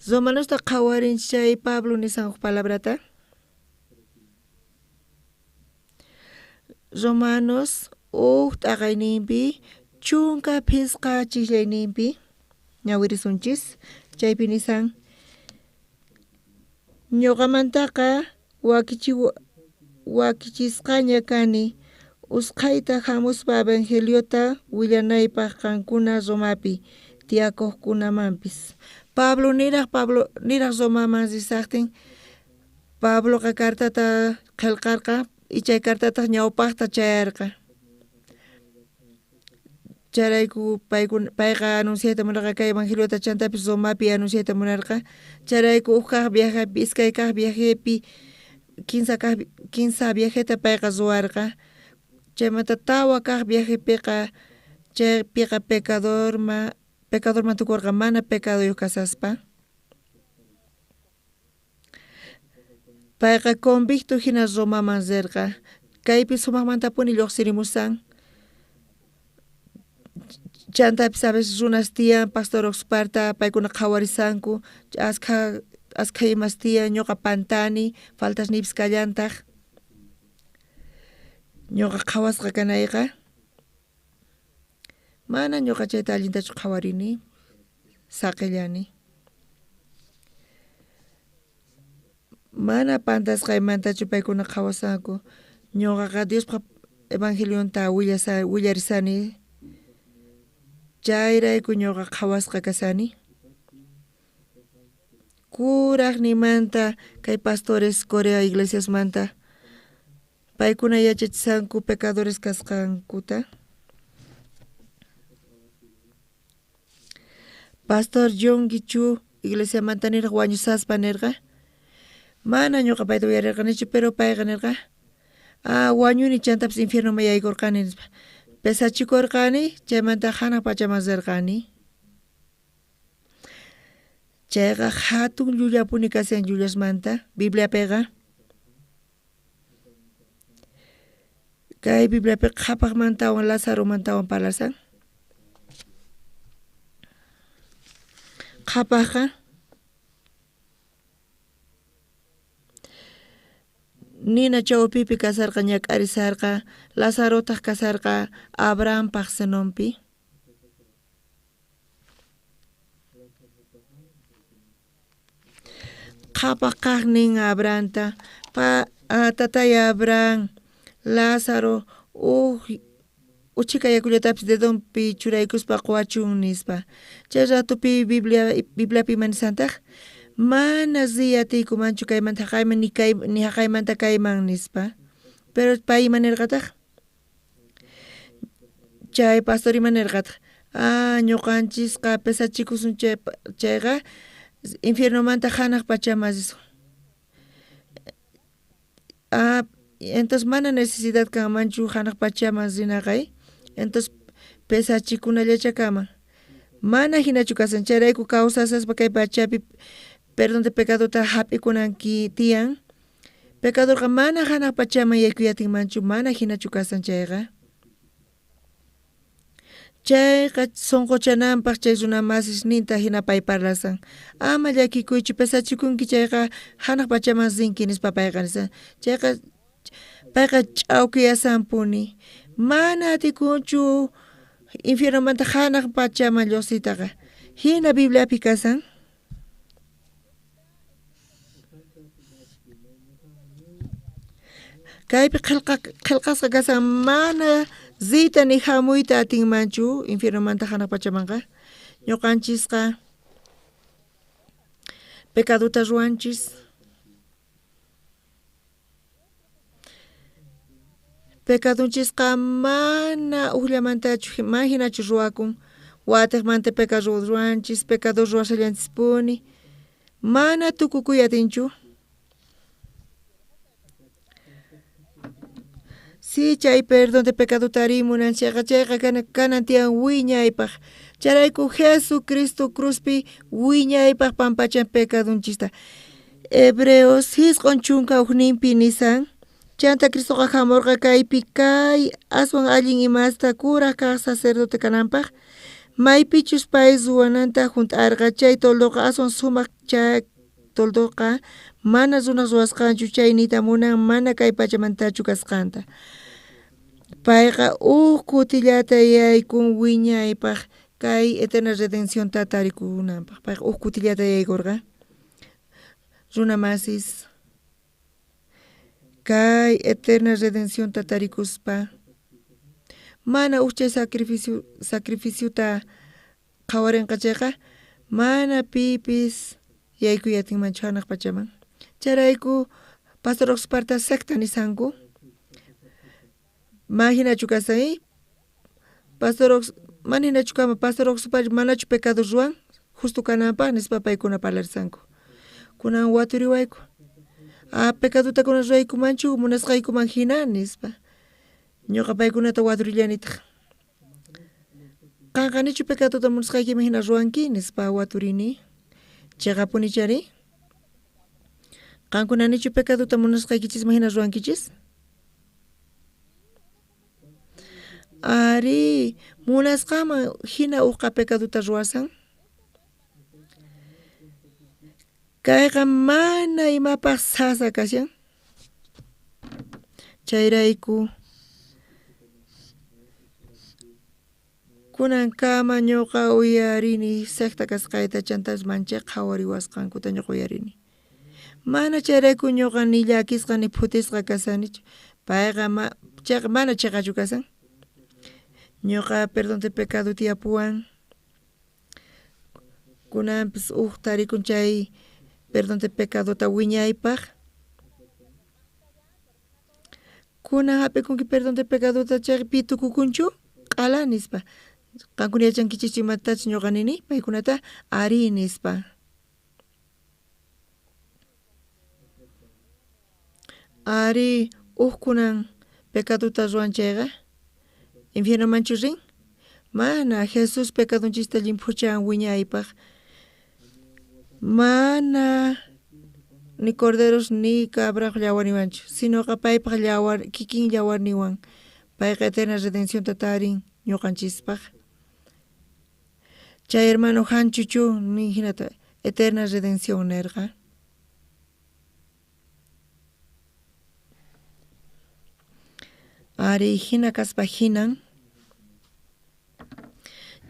Romanosta qhawarin chay Pablo nisan uj palabrata. Romanos uj t'aqayninpi 15 chiqllayninpi ñawirisunchis chaypi nisan ñuqamantaqa wakichisqaña kani usqhayta hamuspa evangeliota willanaypaq qankuna Romapi tiyakuqkunamanpis. Pablo niraq Romaman risaqtin Pabloqa cartata qillqarqa y chay cartataq ñawpaqta chayarqa. Chayrayku payqa anunciayta munarqa kay evangeliota chantapis Romapi anunciayta munarqa. Chayrayku uj kaq viajepi, iskay kaq viajepi, kinsa viajeta payqa ruwarqa. Chaymanta tawa kaq viajepiqa chaypiqa pecadorman tukurqa mana pecaduyuq kasaspa. Payqa convicto hina Romaman rirqa. Kaypi sumaqmantapuni lluqsirimusan. Chantapis a veces runas tiyan pastor Oxparta paykuna qhawarisanku askha imas tiyan ñuqa pantani faltasniypis kallantaq ñuqa qhawasqa kanayqa mana ñuqa chayta allintachu qhawarini saqillani mana pantasqaymantachu paykuna qhawasanku ñuqaqa Diospaq evangelionta willarisani chayrayku ñuqa qhawasqa kasani kuraqnimanta kay pastores Corea iglesiasmanta paykuna yachachisanku pecadores kasqankuta. Pastor Yonggi Cho iglesiamanta niraq wañusaspa nirqa mana ñuqa payta uyarirqanichu pero payqa nirqa wañuni chantapis infiernoman yaykurqani nispa pesachikurqani chaymanta hanaq pachaman rirqani. Chayqa hatun llullapuni kashan llullasmanta Bibliapiqa. Kay Bibliapiqa qhapaqmantawan Lazaromantawan parlasan. Qhapaqqa nina chawpipi kasarqa ñak'arisarqa, Lazarotaq kasarqa Abrahampaq senonpi. Qhapaq kaqnin Abrahamta, tatay Abraham, Lázaro uj uchhika yakullatapis dedonpi churaykuspa quwachun nispa. Chay ratupi Bibliapi ima nisantaq mana riy atiykumanchu kaymanta haqayman ni haqaymanta kayman nispa. Pero pay ima nirqataq? Chay pastor ima nirqataq? Ñuqanchisqa pesachikusun chayqa infiernomanta hanaq pachaman risun. Entonces mana necesidad kanmanchu hanaq pachaman rinaqay. Entonces pesachikunallacha kaman. Mana hinachu kasan chayrayku kawsasaspa kay pachapi perdón de pecadota hap'ikunanki tiyan. Pecadorqa mana hanaq pachaman yaykuy atinmanchu mana hinachu kasan chayqa. Chayqa sunquchananpaq chay runa masisninta hina pay parlasan. Ama llakikuychu pesachikunki chayqa hanaq pachaman rinki nispa payqa nisan. Chayqa payqa ch'awkiyasanpuni. Mana atikunchu infiernomanta hanaq pachaman lluqsiytaqa. Hina Bibliapi kasan. Kaypi qillqasqa kasan mana riyta ni hamuyta atinmanchu infiernomanta hanaq pachamanqa. Ñuqanchisqa pecadota ruwanchis. Pecadonchisqa mana ujllamantachu mana hinachu ruwakun. Watiqmanta pecado ruwanchis, pecado ruwashallanchispuni. Mana tukukuy atinchu. Si chay perdón de pecado tarimunan chayqa chayqa kanan tiyan wiñaypaj. Chayrayku Jesucristo cruzpi wiñaypaj pampachan pecadonchista. Hebreos 91 nisan. Chanta Cristoqa jamorqa kaypi kay aswan allin imasta kuraj kaj sacerdote kananpaj. Maypichus pay ruwananta junt'arqa chay toldoqa aswan sumaq chay toldoqa mana runaj ruwasqanchu chay niyta munan mana kay pachamantachu kasqanta. Payqa uj kutillata yaykun wiñaypaj kay eterna redencionta tarikunanpaj. Payqa uj kutillata yaykurqa. Runa masis kay eterna redencionta tarikuspa mana uj chay sacrificiota qhawarinqa chayqa mana pipis yaykuy atinmanchu hanaq pachaman. Chayrayku Pastor Oxparta secta nisanku. Ma hinachu kasan, Pastor mana hinachu kama Pastor Oxpar manachu pecado ruwan justo kananpaj nispa paykuna parlarsanku. Kunan waturiwayku. Ah, pecadota kuna ruwaykumanchu munasqaykuman hina nispa. Ñuqa paykunata waturillanitaq. Qanqa nichu pecadota munasqaykiman hina ruwanki nispa waturini. Chayqapuni chari. Qankuna nichu pecadota munasqaykichisman hina ruwankichis? Ari, munasqanman hina uqqa pecadota ruwasan. Kayqa mana imapaj sasa kashan. Chayrayku kunankama ñuqa uyarini secta kasqayta chantapis manchay qhawariwasqankuta ñuqa uyarini. Mana chayrayku ñuqa ni llakisqa ni phutisqa kasanichu. Payqa chayqa mana chiqachu kasan. Ñuqa perdón de pecado tiyapuwan. Kunanpis uj tarikun chay perdón de pecadota wiñaypaj. Kunan hap'ikunki perdón de pecadota chayqa pi tukukunchu q'ala nispa. Qankuna yachankichischu imatachus ñuqa nini paykunata ari nispa. Ari uj kunan pecadota ruwan chayqa infiernomanchu rin? Mana, Jesús pecadonchista llimphuchan wiñaypaj. Mana ni corderos ni cabraj llawarniwanchu, sinoqa paypaj llawar kikin llawarniwan. Payqa eterna redencionta tarin ñuqanchispaj. Chay hermano Hanchuchu nin hinata eterna redención nerqa. Ari hina kaspa hinan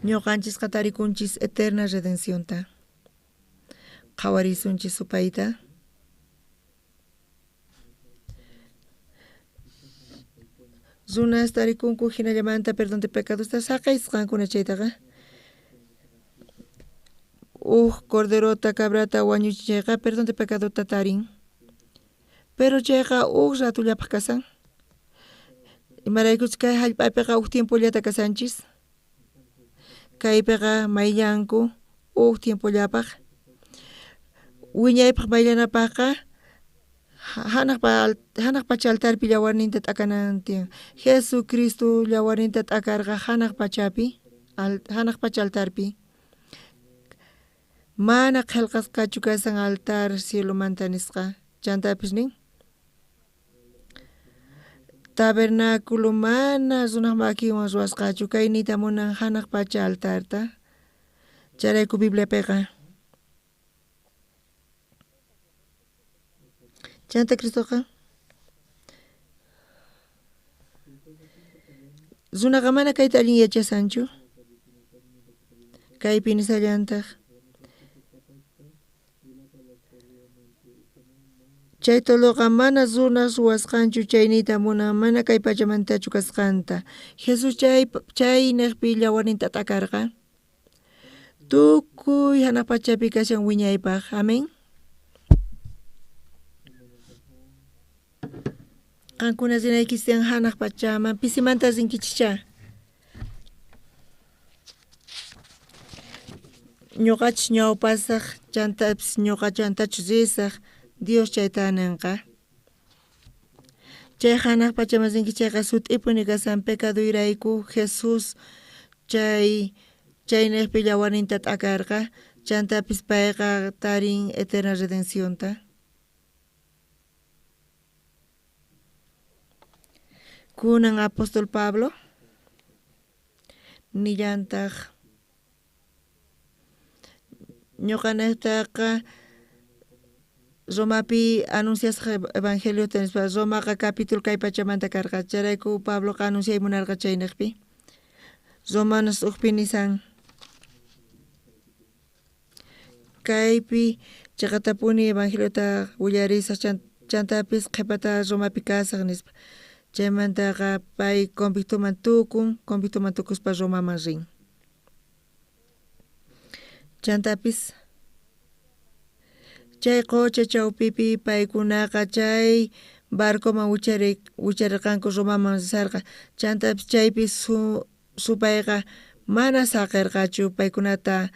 ñuqanchisqa tarikunchis eterna redencionta. Qhawarisunchis supayta. Runas tarikunku hinallamanta perdón de pecadosta saqaysqankuna chaytaqa. Uj corderota cabrata wañuchin chayqa perdón de pecadota tarin. Pero chayqa uj ratullapaj kasan. Imaraykuchus kay hallp'apiqa uj tiempollata kasanchis. Kaypiqa mayllanku uj tiempollapaj. Wiñaypaj mayllanapajqa hanaq pacha altarpi llawarninta t'akanan tiyan. Jesucristo llawarninta t'akarqa hanaq pachapi, hanaq pacha altarpi. Mana qhelqasqachu kasan altar cielomanta nisqa. Chantapis nin tabernáculo mana runaj makinwan ruwasqachu kay niyta munan hanaq pacha altarta. Chayrayku Bibliapiqa. Chanta Cristoqa runaqa mana kayta allin yachasanchu. Kaypi nisallantaq. Chay toldoqa mana runaj ruwasqanchu chay niyta munan mana kay pachamantachu kasqanta. Jesús chay niqpi llawarninta t'akarqa. Tukuy hanaq pachapi kashan wiñaypaj. Amén. Qankuna rinaykichis tiyan hanaq pachaman pisimanta rinkichis cha. Ñoqachus ñawpasaj, chantapis ñoqa chantachus risaj, Dios chayta nenqa. Chay hanaq pachaman rinki chayqa sut'ipuni kasan pecadoyrayku Jesús chay chaynejpi llawarninta t'akarqa, chantapis payqa tarin eterna redencionta. Kunan apóstol Pablo nillantaj ñoqanejtaqa Romapi anunciasqa evangeliota nispa, Romaqa capítulo kay pachamanta karqa, chayrayku Pabloqa anunciay munarqa chaynejpi. Romanos ujpi nisan kaypi cheqatapuni evangeliota willarisaj chantapis qhepata Romapi kasaj nispa. Chaymantaqa pay convictoman tukun, convictoman tukuspa Romaman rin. Chantapis chay qocha chawpipi paykunaqa chay barcoman wicharerqanku Romaman risarqa. Chantapis chaypi supayqa mana saqerqachu paykunata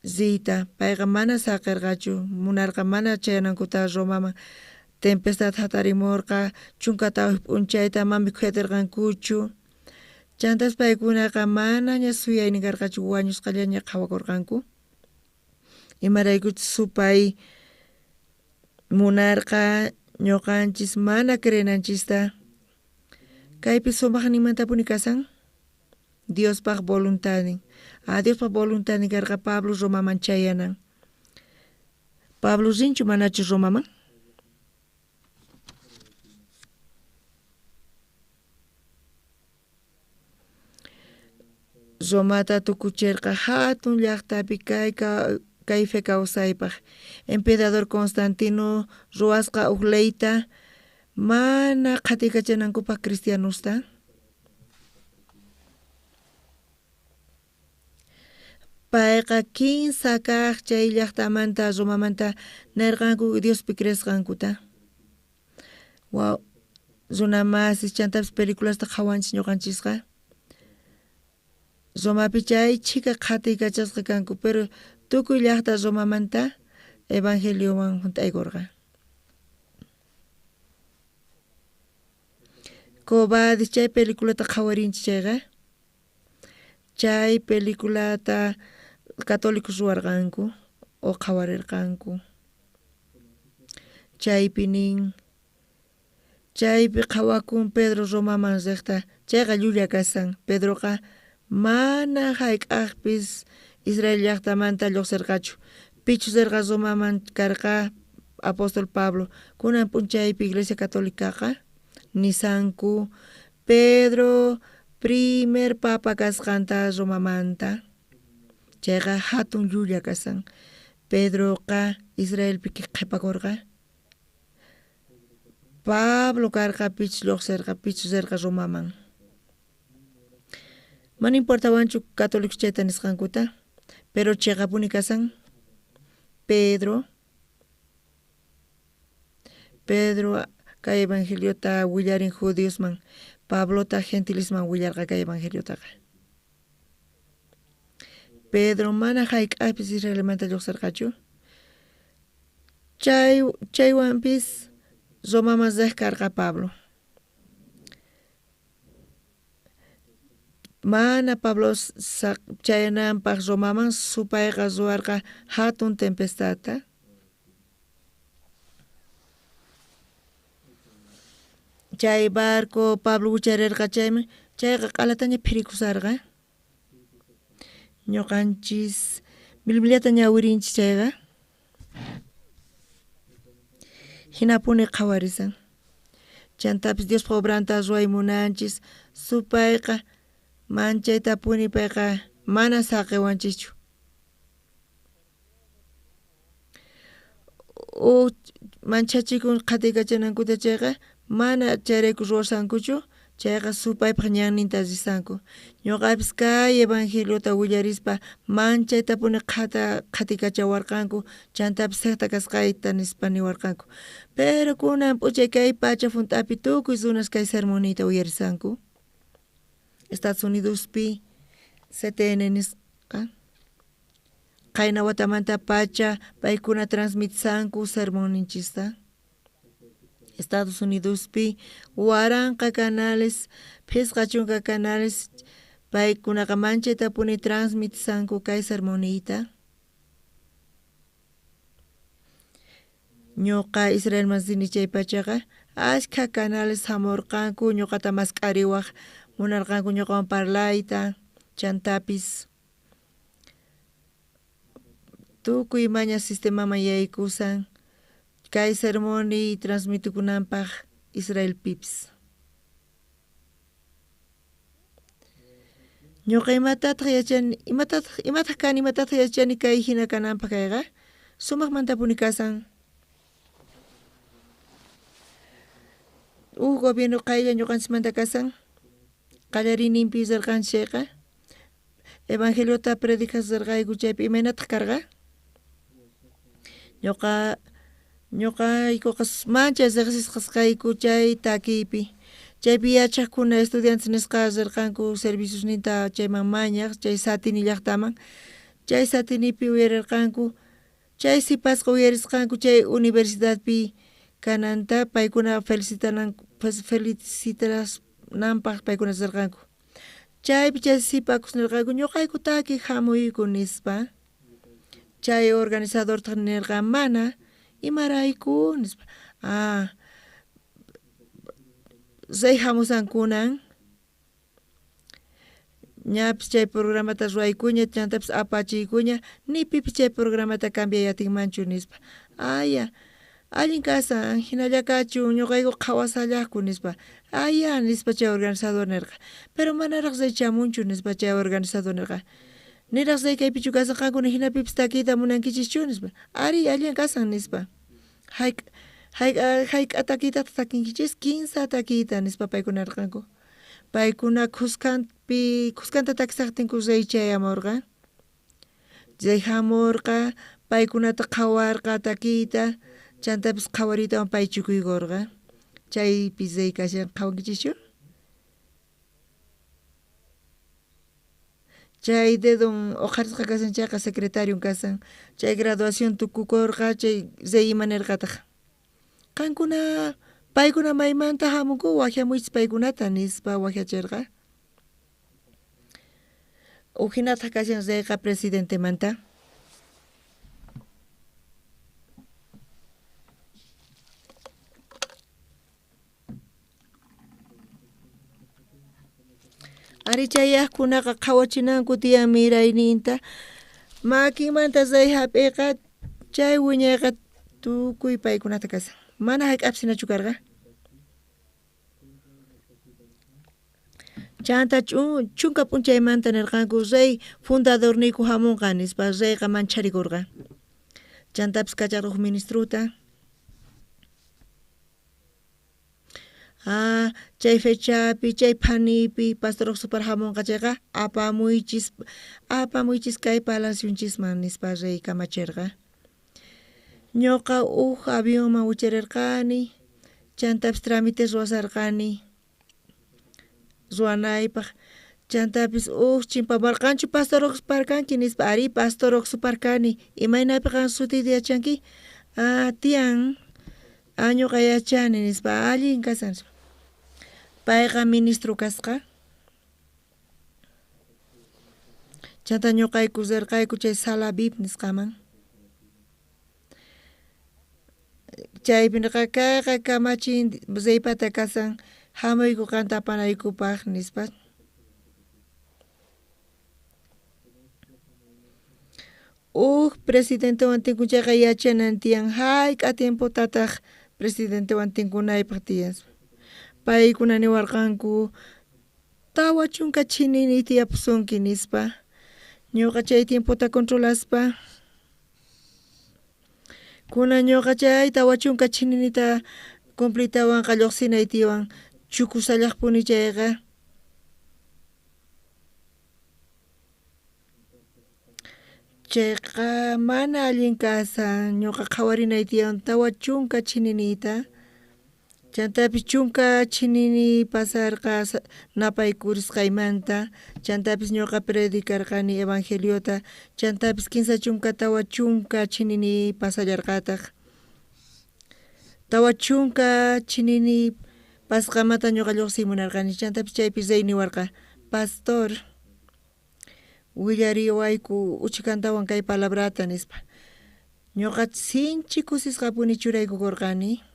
riyta, payqa mana saqerqachu, munarqa mana chayanankuta Romaman. Tempestad hatarimurqa, 14 p'unchayta mana mikhuyatirqankuchu. Chantas paykunaqa manaña suyaynin karqachu, wañusqallaña qhawakurqanku. Imaraykuchus supay munarqa ñuqanchis mana creenanchista. Kaypi sumaqninmantapuni kasan Diospaq voluntadnin. A Diospaq voluntadnin karqa Pablo Romaman chayanan. Pablo rinchu manachu Romaman? Romata tukucherqa hatun llaqtapi kay fe kawsaypaq. Emperador Constantino ruwasqa uj leyta mana qhatiykachanankupaq cristianosta. Payqa kinsa kaq chay llaqtamanta Romamanta nerqanku Diospi creesqankuta. Runamasis chantapis peliculasta qhawanchis ñuqanchisqa. Romapi chay chhika qhatiykachasqa kanku, pero tukuy llaqta Romamanta evangeliowan junt'aykurqa. Quo Vadis chay peliculata qhawarinchis chayqa, chay peliculata católicos ruwarqanku o qhawarirqanku. Chaypi nin, chaypi qhawakun Pedro Romaman riqta, chayqa llulla kasan. Pedroqa mana hayk'aqpis Israel llaqtamanta lluqsirqachu. Pichus rirqa Romaman karqa apóstol Pablo. Kunan p'unchaypi Iglesia Católicaqa nisanku Pedro primer papa kasqanta Romamanta. Chayqa hatun llulla kasan. Pedroqa Israelpi qhipakurqa. Pablo karqa pichus lluqsirqa, pichus rirqa Romaman. Mana importawanchu católicos chayta nisqankuta, pero chiqapuni kasan Pedro kay evangeliota willarin judiosman, Pablota gentilisman willarqa kay evangeliotaqa. Pedro mana hayk'aqpis Israelmanta lluqsirqachu. Chaywanpis Romaman riq karqa Pablo. Mana Pablo chayananpaq Romaman supayqa ruwarqa hatun tempestadta. Chay barco Pablo wicharirqa chayman, chayqa q'alataña phirikusarqa. Ñuqanchis Bibliata ñawirinchis chayqa hinapuni qhawarisan. Chantapis Diospaq obranta ruway munanchis, supayqa manchaytapuni payqa mana saqiwanchischu. Manchachikun qhatiykachanankuta chayqa mana chayrayku ruwasankuchu, chayqa supaypaq ñanninta risanku. Ñuqapis kay evangeliota willarispa manchaytapuni qhatikachawarqanku, chantapis secta kasqayta nispa niwarqanku. Pero kunan p'unchay kay pacha junt'api tukuy runas kay sermonniyta uyarisanku. Estados Unidospi CTN nisqa. Qayna watamantapacha paykuna transmitsanku sermonninchista. Estados Unidospi 1000 canales, 50 canales paykunaqa manchaytapuni transmitsanku kay sermoniyta. Ñuqa Israelman rini chaypachaqa ashkha canales hamurqanku ñuqata mask'ariwaq munarqanku ñuqawan parlayta chantapis tukuy maña sistemaman yaykusan kay sermoniy transmitikunanpaq Israelpipis. Ñuqa imatataq yachani imatataq imataq kani imatataq yachani kay hina kananpaq kayqa sumaqmantapuni kasan. Uj gobierno qaylla ñuqanchikmanta kasan qallariyninpi rirqanchik chayqa evangeliota predicaq rirqayku chaypi imaynataq karqa? Ñuqaykuqa manchay riqsisqas kayku chay takiypi chaypi yachaqkuna estudiantes nisqa rirqanku serviciosninta chayman mañaq chay Satini llaqtaman chay Satinipi uyarirqanku chay sipasqa uyarisqanku chay universidadpi kananta paykuna felicitananpaq paykuna rirqanku chaypi chay sipakus nirqanku ñuqayku takiq hamuyku nispa chay organizadortaq nirqa mana imarayku nispa rey hamusan kunan ñapis chay programata ruwaykuña chantapis apachiykuña ni pipis chay programata cambiay atinmanchu nispa aya allin kasan hinalla kachun ñuqayku qhawasallaqku nispa aya nispa chay organizador nirqa pero manaraq rey chamunchu nispa chay organizador nirqa niraq rey kaypichu kasan qankuna hinapipis takiyta munankichischu nispa ari allin kasan nispa hayk'a takiytataq takinkichis 15 takiyta nispa paykuna nirqanku paykuna khuskanta takisaqtinku rey chayamurqa rey hamurqa paykunata qhawarqa takiyta chantapis qhawariytawan pay chukuykurqa chaypi rey kashan qhawankichischu chay dedon uqharisqa kasan chayqa secretarion kasan chay graduación tukukurqa chay rey ima nirqataq qankuna paykuna maymanta hamunku waqhamuychis paykunata nispa waqhachirqa uhinataq kashan reyqa presidentemanta. Ari chayaqkunaqa qhawachinanku tiyan mirayninta makinmanta rey hap'iqa chay wiñayqa tukuy paykunata kasan mana hayk'apis hinachu karqa chanta chunka p'unchaymanta nirqanku rey fundadorniyku hamunqa nispa reyqa mancharikurqa chantapis kacharqa huk ministruta chay fechapi chay phanipi pastor Oxupar hamunqa chayqa apamuychis kay palacionchisman nispa rey kamachirqa ñuqa uj avionman wicharirqani chantapis trámites ruwasarqani ruwanaypaq chantapis uj chimpamarqanchu pastor Oxupar kanki nispa ari pastor Oxupar kani imaynapi qan sutiyta yachanki tiyan ñuqa yachani nispa allin kasan nispa payqa ministro kasqa chanta ñuqayku rirqayku chay sala VIP nisqaman chaypi nirqa kayqa kamachin reypata kasan hamuyku qanta apanaykupaq nispa uj presidentewan tinkun chayqa yachanan tiyan hayk'a tiempotataq presidentewan tinkunaypaq tiyan paykuna niwarqanku 40 chinini tiyapusunki nispa ñuqa chay tiempota controlaspa kunan ñuqa chay 40 chininita cumpliytawanqa lluqsinay tiwan chukusallaqpuni chayqa chayqa mana allin kasan ñuqa qhawarinay tiyan 40 chininita. Chantapis chunka chinini pasarqa napaykurisqaymanta, chantapis ñuqa predicarqani evangeliota, chantapis 34 chinini pasallarqataq. 40 chinini pasqamanta ñuqa lluqsiy munarqani, chantapis chaypi rey niwarqa, pastor, willariwayku uchkantawan kay palabrata nispa. Ñuqa sinchi kusisqapuni churaykukurqani,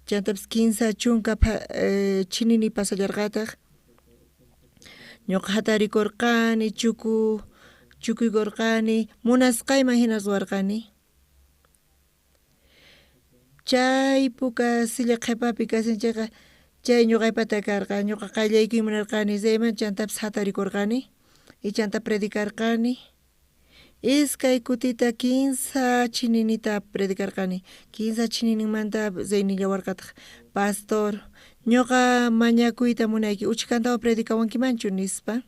chantapis 30 chinini pasallarqataq. Ñuqa hatarikurqani, chukuykurqani, munasqayman hina ruwarqani. Chay puka silla qhipapi kashan chayqa chay ñuqaypata karqa, ñuqa qallaykuy munarqani reyman, chantapis hatarikurqani y chanta predicarqani. Iskay kutita 15 chininita predicarqani, 15 chinininmanta rey nillawarqataq, pastor, ñuqa mañakuyta munayki, uchkantawan predicawankimanchu nispa.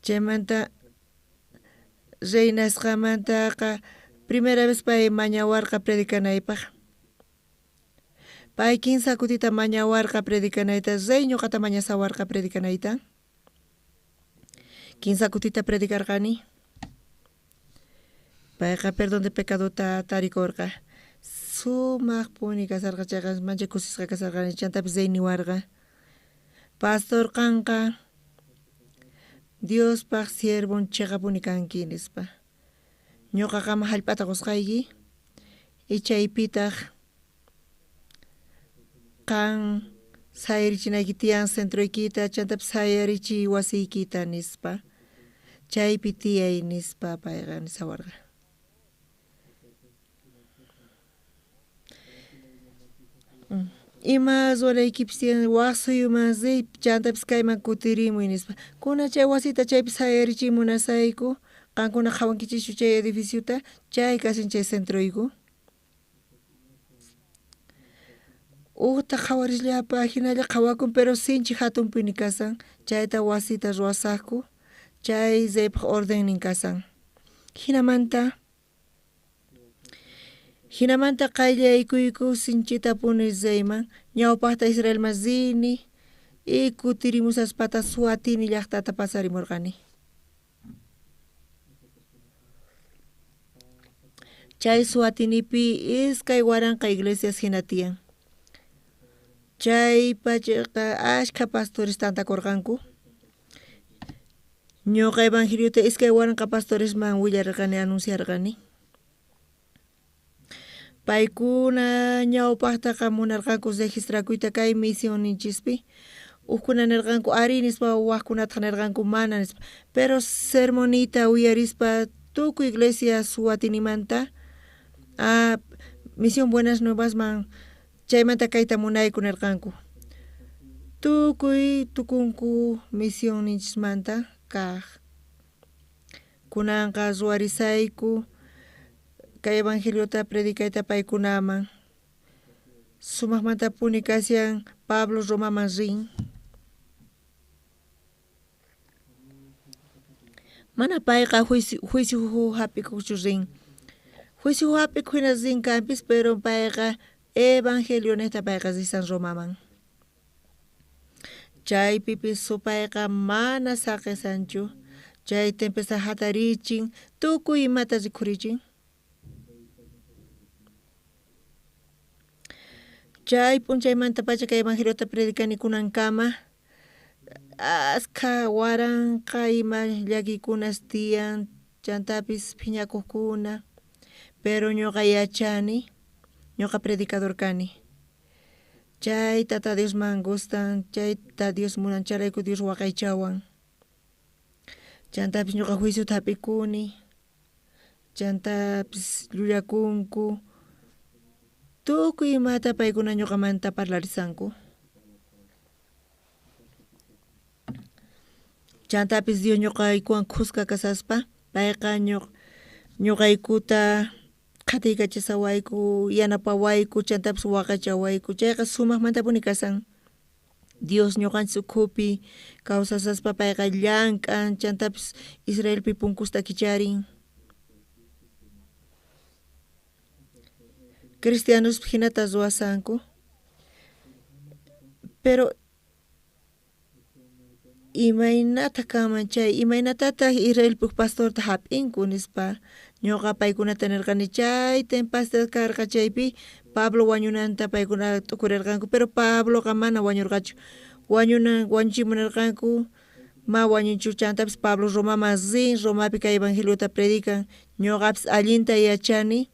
Chaymanta rey nasqamantaqa primera vez pay mañawarqa predicanaypaq. Pay 15 kutita mañawarqa predicanayta, rey ñuqata mañasawarqa predicanayta. 15 kutita predicarqani. Payqa perdón de pecadota tarikurqa. Sumaqpuni kasarqa chayqa manchay kusisqa kasarqani, chantapis rey niwarqa, pastor, qanqa Diospaq siervon chiqapuni kanki nispa. Ñuqa qama hallp'ata qusqayki y chaypitaq qan sayarichinayki tiyan centroykita, chantapis sayarichiy wasiykita nispa. Chaypi tiyay nispa payqa nisawarqa. Ima ruwanaykipis tiyan wak suyuman riy, chantapis kayman kutirimuy nispa. Kuna chay wasita chaypi sayarichiy munasayku, qankuna qhawankichischu chay edificiota, chay kashan chay centroyku. Ujta qhawarisllapa hinalla qhawakun, pero sinchi hatunpuni kasan, chayta wasita ruwasaqku, chay reypaq ordennin kasan. Hinamanta qayllaykuyku sinchitapuni reyman, ñawpaqta Israelman rini y kutirimusaspata Suatini llaqtata pasarimurqani. Chay Suatinipi 2000 iglesias hina tiyan. Chay pachaqa ashkha pastores tantakurqanku. Ñuqa evangeliota 2000 pastoresman willarqani, anunciarqani. Paykuna ñawpaqtaqa munarqanku registrakuyta kay misionninchispi. Ujkuna nirqanku ari nispa, wajkunataq nirqanku mana nispa. Pero sermonita uyarispa tukuy iglesia Suatinimanta Misión Buenas Nuevasman chaymanta kayta munayku nirqanku. Tukuy tukunku misionninchismanta kaq. Kunanqa ruwarisayku kay evangeliota predicayta paykunaman. Sumaqmantapuni kashan Pablo Romaman rin. Mana payqa juicio hap'ikuqchu rin. Juicio hap'ikuq hina rin kanpis, pero payqa evangelio niqta payqa risan Romaman. Chaypipis supayqa mana saqisanchu, chay tempestad hatarichin, tukuy imata rikhurichin. Chay p'unchaymantapacha kay evangeliota predicani kunankama, askha waranqa ima llakiykunas tiyan, chantapis phiñakuqkuna, pero ñuqa yachani, ñuqa predicador kani. Chay Tata Diosman gustan, chayta Dios munan, chayrayku Dios waqaychawan. Chantapis ñuqa juiciota hap'ikuni, chantapis llullakunku, tukuy imata paykuna ñuqamanta parlarisanku. Chantapis Dios ñuqaykuwan khuska kasaspa, payqa ñuqaykuta qhatiykachasawayku, yanapawayku, chantapis waqaychawayku, chayqa sumaqmantapuni kasan. Dios ñuqanchis ukhupi kawsasaspa payqa llank'an, chantapis Israelpi punkusta kicharin. Cristianospi hinata ruwasanku. Pero imaynata kanman chay, imaynatataj Israelpi uj pastorta jap'inku nispa. Ñoqa paykunata nerqani chay tempestad karqa chaypi Pablo wañunanta paykuna t'ukurerqanku, pero Pabloqa mana wañurqachu. Wañuchimunerqanku, ma wañunchu, chantapis Pablo Romaman rin, Romapi kay evangeliota predican. Ñoqapis allinta yachani.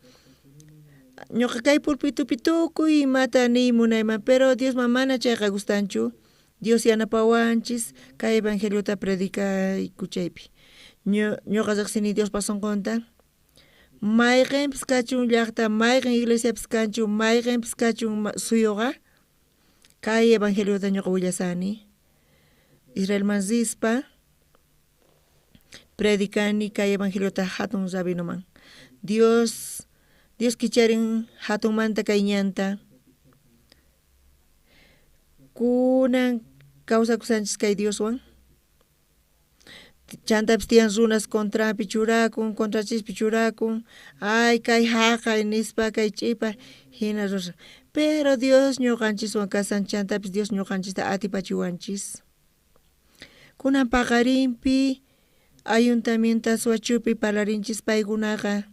Ñoqa kay pulpitupi tukuy imata niy munayman, pero Diosman mana chayqa gustanchu. Dios yanapawanchis kay evangeliota predicayku chaypi. Ñoqa riqsini Diospa sonqonta. Mayqenpis kachun llaqta, mayqen iglesiapis kanchu, mayqenpis kachun suyuqa, kay evangeliota ñoqa willasani. Israelman rispa predicani kay evangeliota hatun rabinoman. Dios kicharin hatunmanta kay ñanta. Kunan kawsakusanchis kay Dioswan. Chantapis tiyan runas contrapi churakun, contrachispi churakun, ay kay haqay nispa, kay ch'ipa, hina ruran. Pero Dios ñuqanchiswan kasan, chantapis Dios ñuqanchista atipachiwanchis. Kunan paqarinpi ayuntamiento Asuachupi parlarinchis paykunaqa.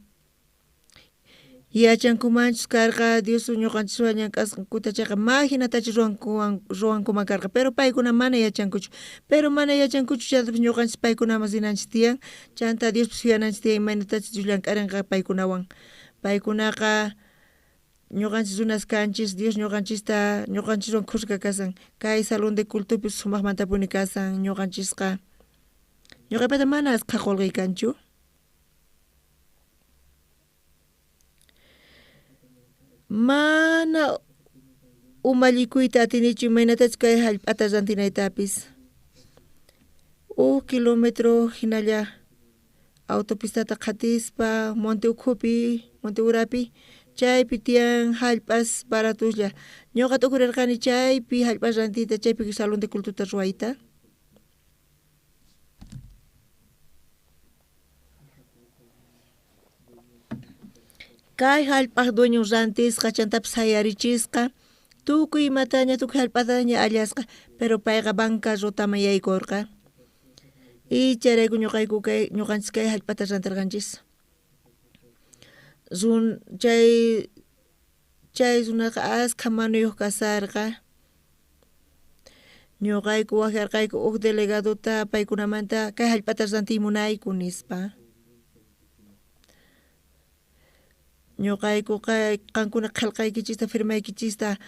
Yachankumanchus karqa Dios ñuqanchiswan llank'asqankuta chayqa ma hinatachu ruwankuman karqa, pero paykuna mana yachankuchu. Pero mana yachankuchu chantapis ñuqanchis paykunaman rinanchis tiyan, chanta Diospis suyananchis tiyan imaynatachus Dios llank'arinqa paykunawan. Paykunaqa ñuqanchis runas kanchis, Dios ñuqanchista ñuqanchiswan khuska kasan. Kay salón de cultupis sumaqmantapuni kasan ñuqanchisqa. Ñuqaypata mana asqha qullqiy kanchu. Mana umallikuyta atinichu imaynatachus kay hallp'ata rantinaytapis. Uj kilómetro hinalla autopistata qhatispa monte ukhupi, monte urapi, chaypi tiyan hallp'as baratuslla. Ñuqa t'ukurerqani chaypi hallp'as rantiyta, chaypi salón de cultuta ruwayta. Kay hallp'aj dueño rantisqa, chantapis sayarichisqa, tukuy imataña, tukuy hallp'ataña allasqa, pero payqa bancarrotaman yaykurqa. Y chayrayku ñuqayku kay ñuqanchis kay hallp'ata rantirqanchis. Chay runaqa askha manuyuq kasarqa. Ñuqayku waqyarqayku uj delegadota paykunamanta kay hallp'ata rantiy munayku nispa. Ñuqayku qankuna qillqaykichista firmaykichista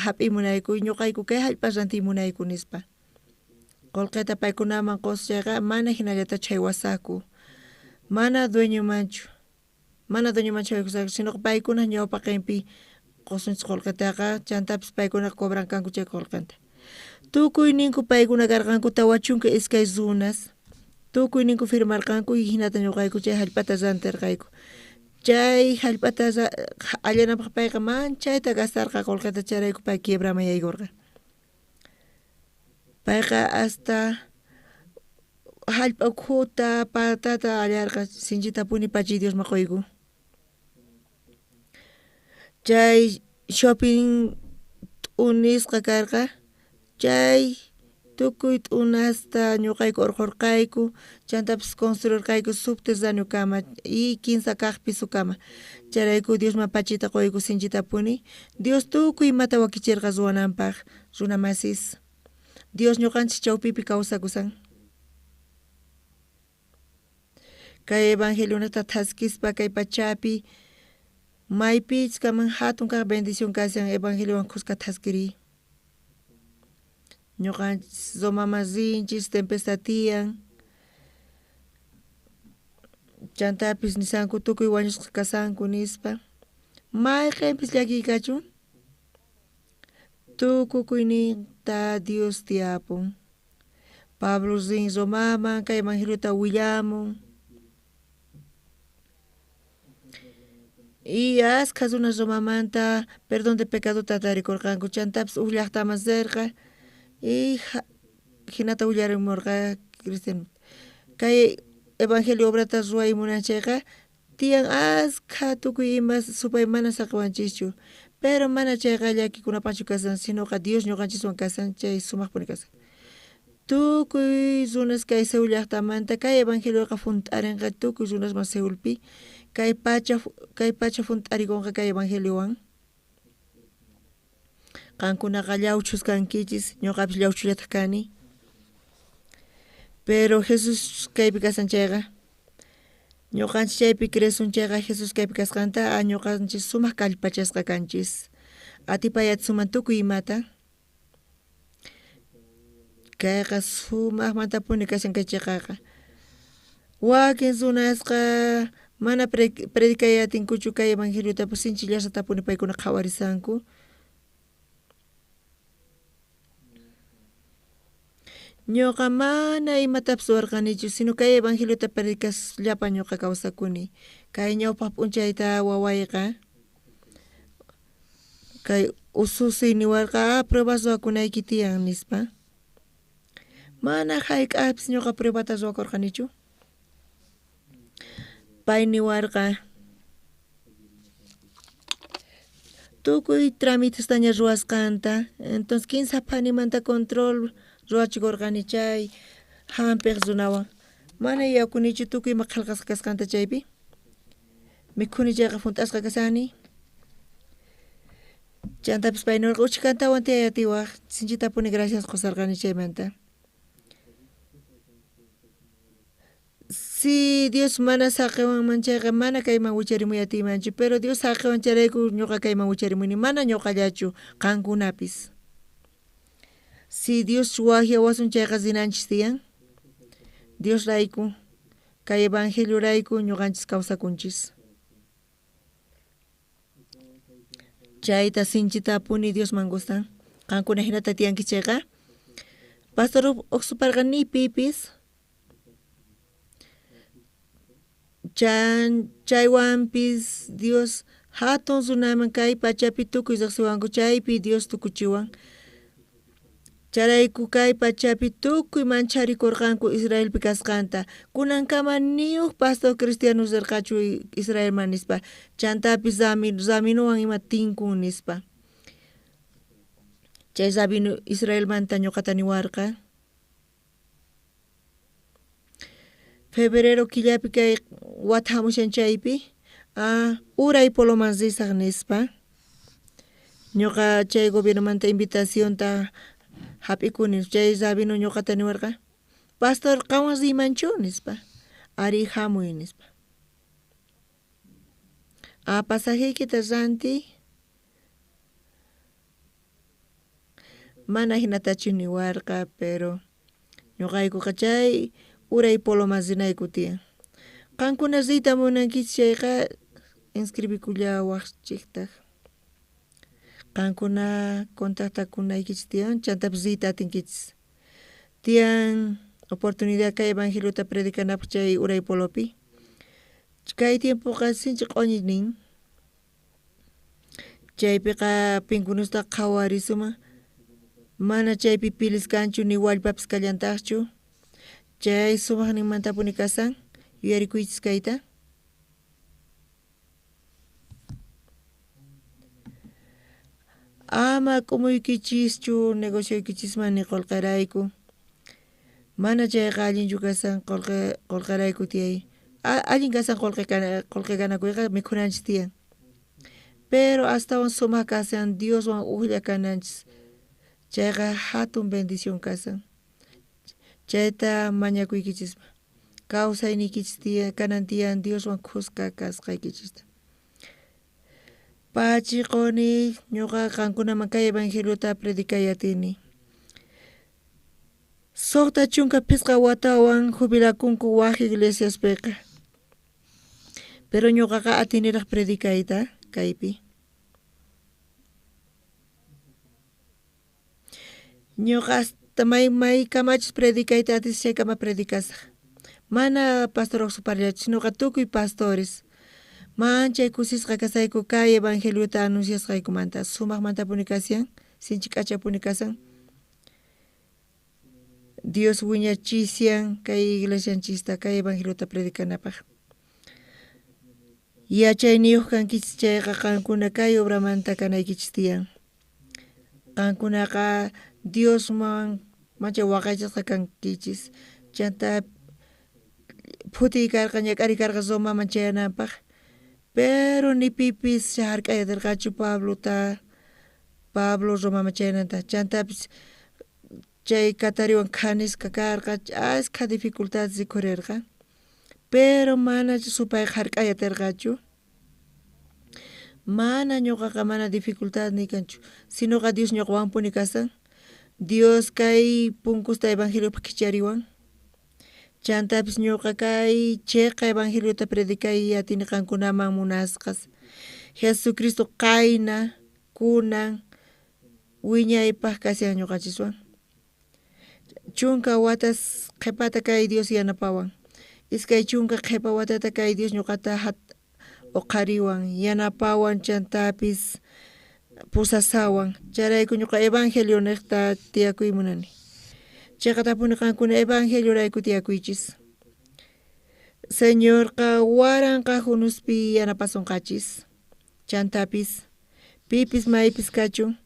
hap'iy munayku, ñuqayku kay hallp'a rantiy munayku nispa. Qullqita paykunaman qus chayqa mana hinallatachu haywasaqku. Mana dueñomanchu, haywasaqku, sino paykuna ñawpaqinpi qusunchis qullqitaqa, chantapis paykunaqa cobrankanku chay qullqinta. Tukuyninku paykuna karqanku 42 runas, tukuyninku firmarqanku y hinata ñuqayku chay hallp'ata rantirqayku. Chay hallp'ata allanapaq payqa manchayta gastarqa qullqita, chayrayku pay quiebraman yaykurqa. Payqa hasta hallp'a ukhuta patata allarqa, sinchitapuni pachiy Diosman quyku. Chay shopping t'unisqa karqa, chay tukuy t'unasta ñuqayku urqurqayku, chantapis construirqayku subterráneokama y 15 kaq pisokama. Chayrayku Diosman pachita quyku sinchitapuni. Dios tukuy imata wakichirqa ruwananpaq, runa masis. Dios ñuqanchis chawpipi kawsakusan. Kay evangelionata thaskispa kay pachapi maypichus kaman hatun kaq bendición kashan evangeliowan khuska thaskiriy. Ñuqanchis Romaman rinchis, tempestad tiyan. Chantapis nisanku tukuy wañusqa kasanku nispa. Mayqenpis llakiy kachun, tukukuyninta Dios tiyapun. Pablo rin Romaman kay evangeliota willamun. Y askha runas Romamanta perdón de pecadota tarikurqanku, chantapis uj llaqtaman rirqa y hinata willarimurqa cristiano. Kay evangelio obrata ruway munan chayqa tiyan askha tukuy imas supay mana saqiwanchischu. Pero mana chayqa llakikunapajchu kashan, sinoqa Dios ñuqanchiswan kashan, chay sumajpuni kashan. Tukuy runas kay Seúl llajtamanta kay evangelioqa junt'arenqa tukuy runasman Seulpi, kay pacha junt'arikonqa kay evangeliowan. Qankunaqa llawchus kankichis, ñuqapis llawchullataj kani. Pero Jesús kaypi kashan chayqa, ñuqanchis chaypi creesun chayqa Jesús kaypi kasqanta, ñuqanchis sumaq kallpachasqa kanchis. Atipay atisunman tukuy imata. Kayqa sumaqmantapuni kashan kay cheqaqa. Wakin runasqa mana predicay atinkuchu kay evangeliotapas sinchi llasatapuni paykuna qhawarisanku. Ñuqa mana imatapis ruwarqanichu, sino kay evangeliota predicasllapa ñuqa kawsakuni. Kay ñawpaq p'unchayta wawayqa kay ususiy niwarqa pruebas ruwakunayki tiyan nispa. Mana hayk'apis ñuqa pruebata ruwakurqanichu. Pay niwarqa tukuy trámitestaña ruwasqanta, entonces kinsa phanimanta control ruwachikurqani chay hampiq runawan. Mana yuyakunichu tukuy ima qhelqasqa kasqanta chaypi. Mikhuni chayqa junt'asqa kashani. Chantapis pay niwarqa uchkantawan tiyay atiwaj, sinchitapuni gracias qusarqani chaymanta. Si Dios mana saqiwanman chayqa mana kayman wicharimuy atiymanchu, pero Dios saqiwan chayrayku ñuqa kayman wicharimuni, mana ñuqallachu, qankunapis. Si Dios waqyawasun chayqa rinanchis tiyan. Diosrayku, kay evangeliorayku ñuqanchis kawsakunchis. Chayta sinchitapuni Diosman gustan. Qankuna hinata tiyanki chayqa. Pastor uqsuparqa ni pipis. Chaywanpis Dios hatun runaman kay pachapi tukuy riqsiwanku, chaypi Dios tukuchiwan. Chayrayku kay pachapi tukuy mancharikurqanku Israelpi kasqanta. Kunankama ni huk pastor cristiano rirqachu Israelman nispa. Chantapis rabinowan ima tinkun nispa. Chay rabino Israelmanta ñuqata niwarqa. Febrero killapi kay wata hamushan chaypi, uray poloman risaq nispa. Ñuqa chay gobiernomanta invitacionta hap'ikuni, chay rabino ñuqata niwarqa, pastor qanwan riymanchu nispa. Ari hamuy nispa. Pasajeykita rantiy. Mana hinatachu niwarqa, pero ñuqaykuqa chay uray poloman rinayku tiyan. Qankuna riyta munankichis chayqa inscribikullawaqchiktaq. Qankuna contactakunaykichis tiyan, chantapis riyta atinkichis. Tiyan oportunidad kay evangeliota predicanapaq chay uray polopi. Kay tiempoqa sinchi q'uñi nin. Chaypiqa pinkunusta qhawarisuman. Mana chaypi pilis kanchu ni wallpapis kallantaqchu. Chay sumaqninmantapuni kasan, yuyarikuychis kayta. Ama k'umuykichischu negocioykichisman ni qullqirayku. Mana chayqa allinchu kasan qullqirayku tiyay. Allin kasan qullqi ganakuyqa mikhunanchis tiyan. Pero astawan sumaq kasan Dioswan ujlla kananchis. Chayqa hatun bendición kasan. Chayta mañakuykichispa. Kawsayniykichis kanan tiyan Dioswan khuska kasqaykichista. Pachiquni ñuqa qankunaman kay evangeliota predicay atini. 65 watawan jubilakunku waj iglesiaspiqa. Pero ñuqaqa atiniraq predicayta kaypi. Ñuqa hasta maykamachus predicayta atis chaykama predicasaq. Mana pastor uqsuparllachu, sinoqa tukuy pastores. Manchay kusisqa kasayku kay evangeliota anunciasqaykumanta. Sumaqmantapuni kashan, sinchi k'achapuni kasan. Dios wiñachishan kay iglesianchista kay evangeliota predicanapaq. Yachayniyoj kankichis chayqa qankuna kay obramanta kanaykichis tiyan. Qankunaqa Diosman manchay waqaychasqa kankichis. Chantá phutiy karqa, ñak'ariy karqa Romaman chayananpaj, pero ni pipis jark'ay aterqachu Pablota, Pablo Romaman chayananta. Chantapis chay katariwan khanisqa karqa, ashkha dificultades rikhurerqa, pero mana supayqa jark'ay aterqachu. Mana ñuqaqa mana dificultad ni kanchu, sinoqa Dios ñuqawanpuni kasan. Dios kay punkusta evangeliopaj kichariwan. Chantapis ñuqa kay cheqa evangeliota predicay atini qankunaman munasqas. Jesucristo qayna, kunan, wiñaypaj kashan ñuqanchiswan. 10 watas qhepata kay Dios yanapawan. 20 qhepa watata kay Dios ñuqata uqhariwan, yanapawan, chantapis pusasawan. Chayrayku ñuqa evangelio niqta tiyakuy munani. Cheqatapuni qankuna evangeliorayku tiyakuychis. Señorqa 1000 junuspi yanapasonqachis. Chantapis pipis maypis kachun,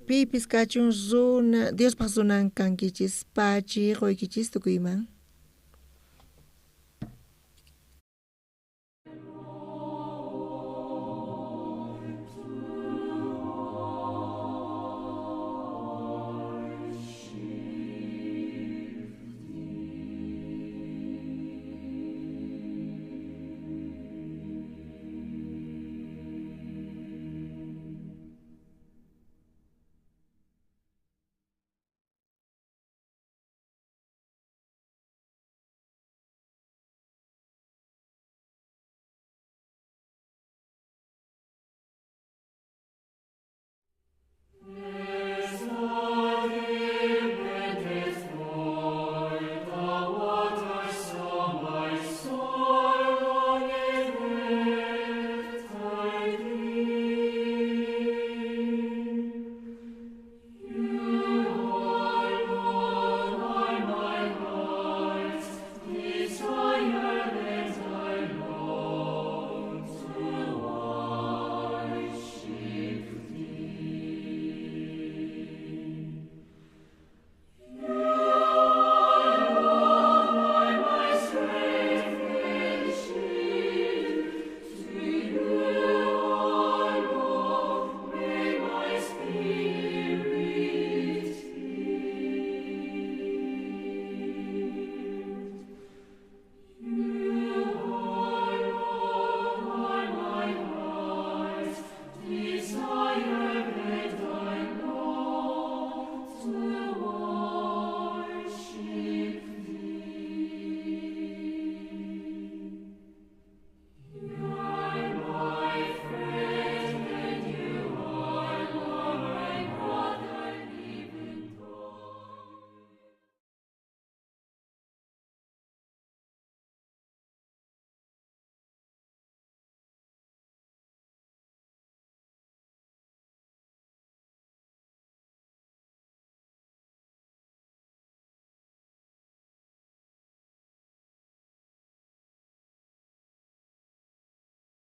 pipis kachun runa Diospaj runan kankichis, pachi qoykichis tukuyman.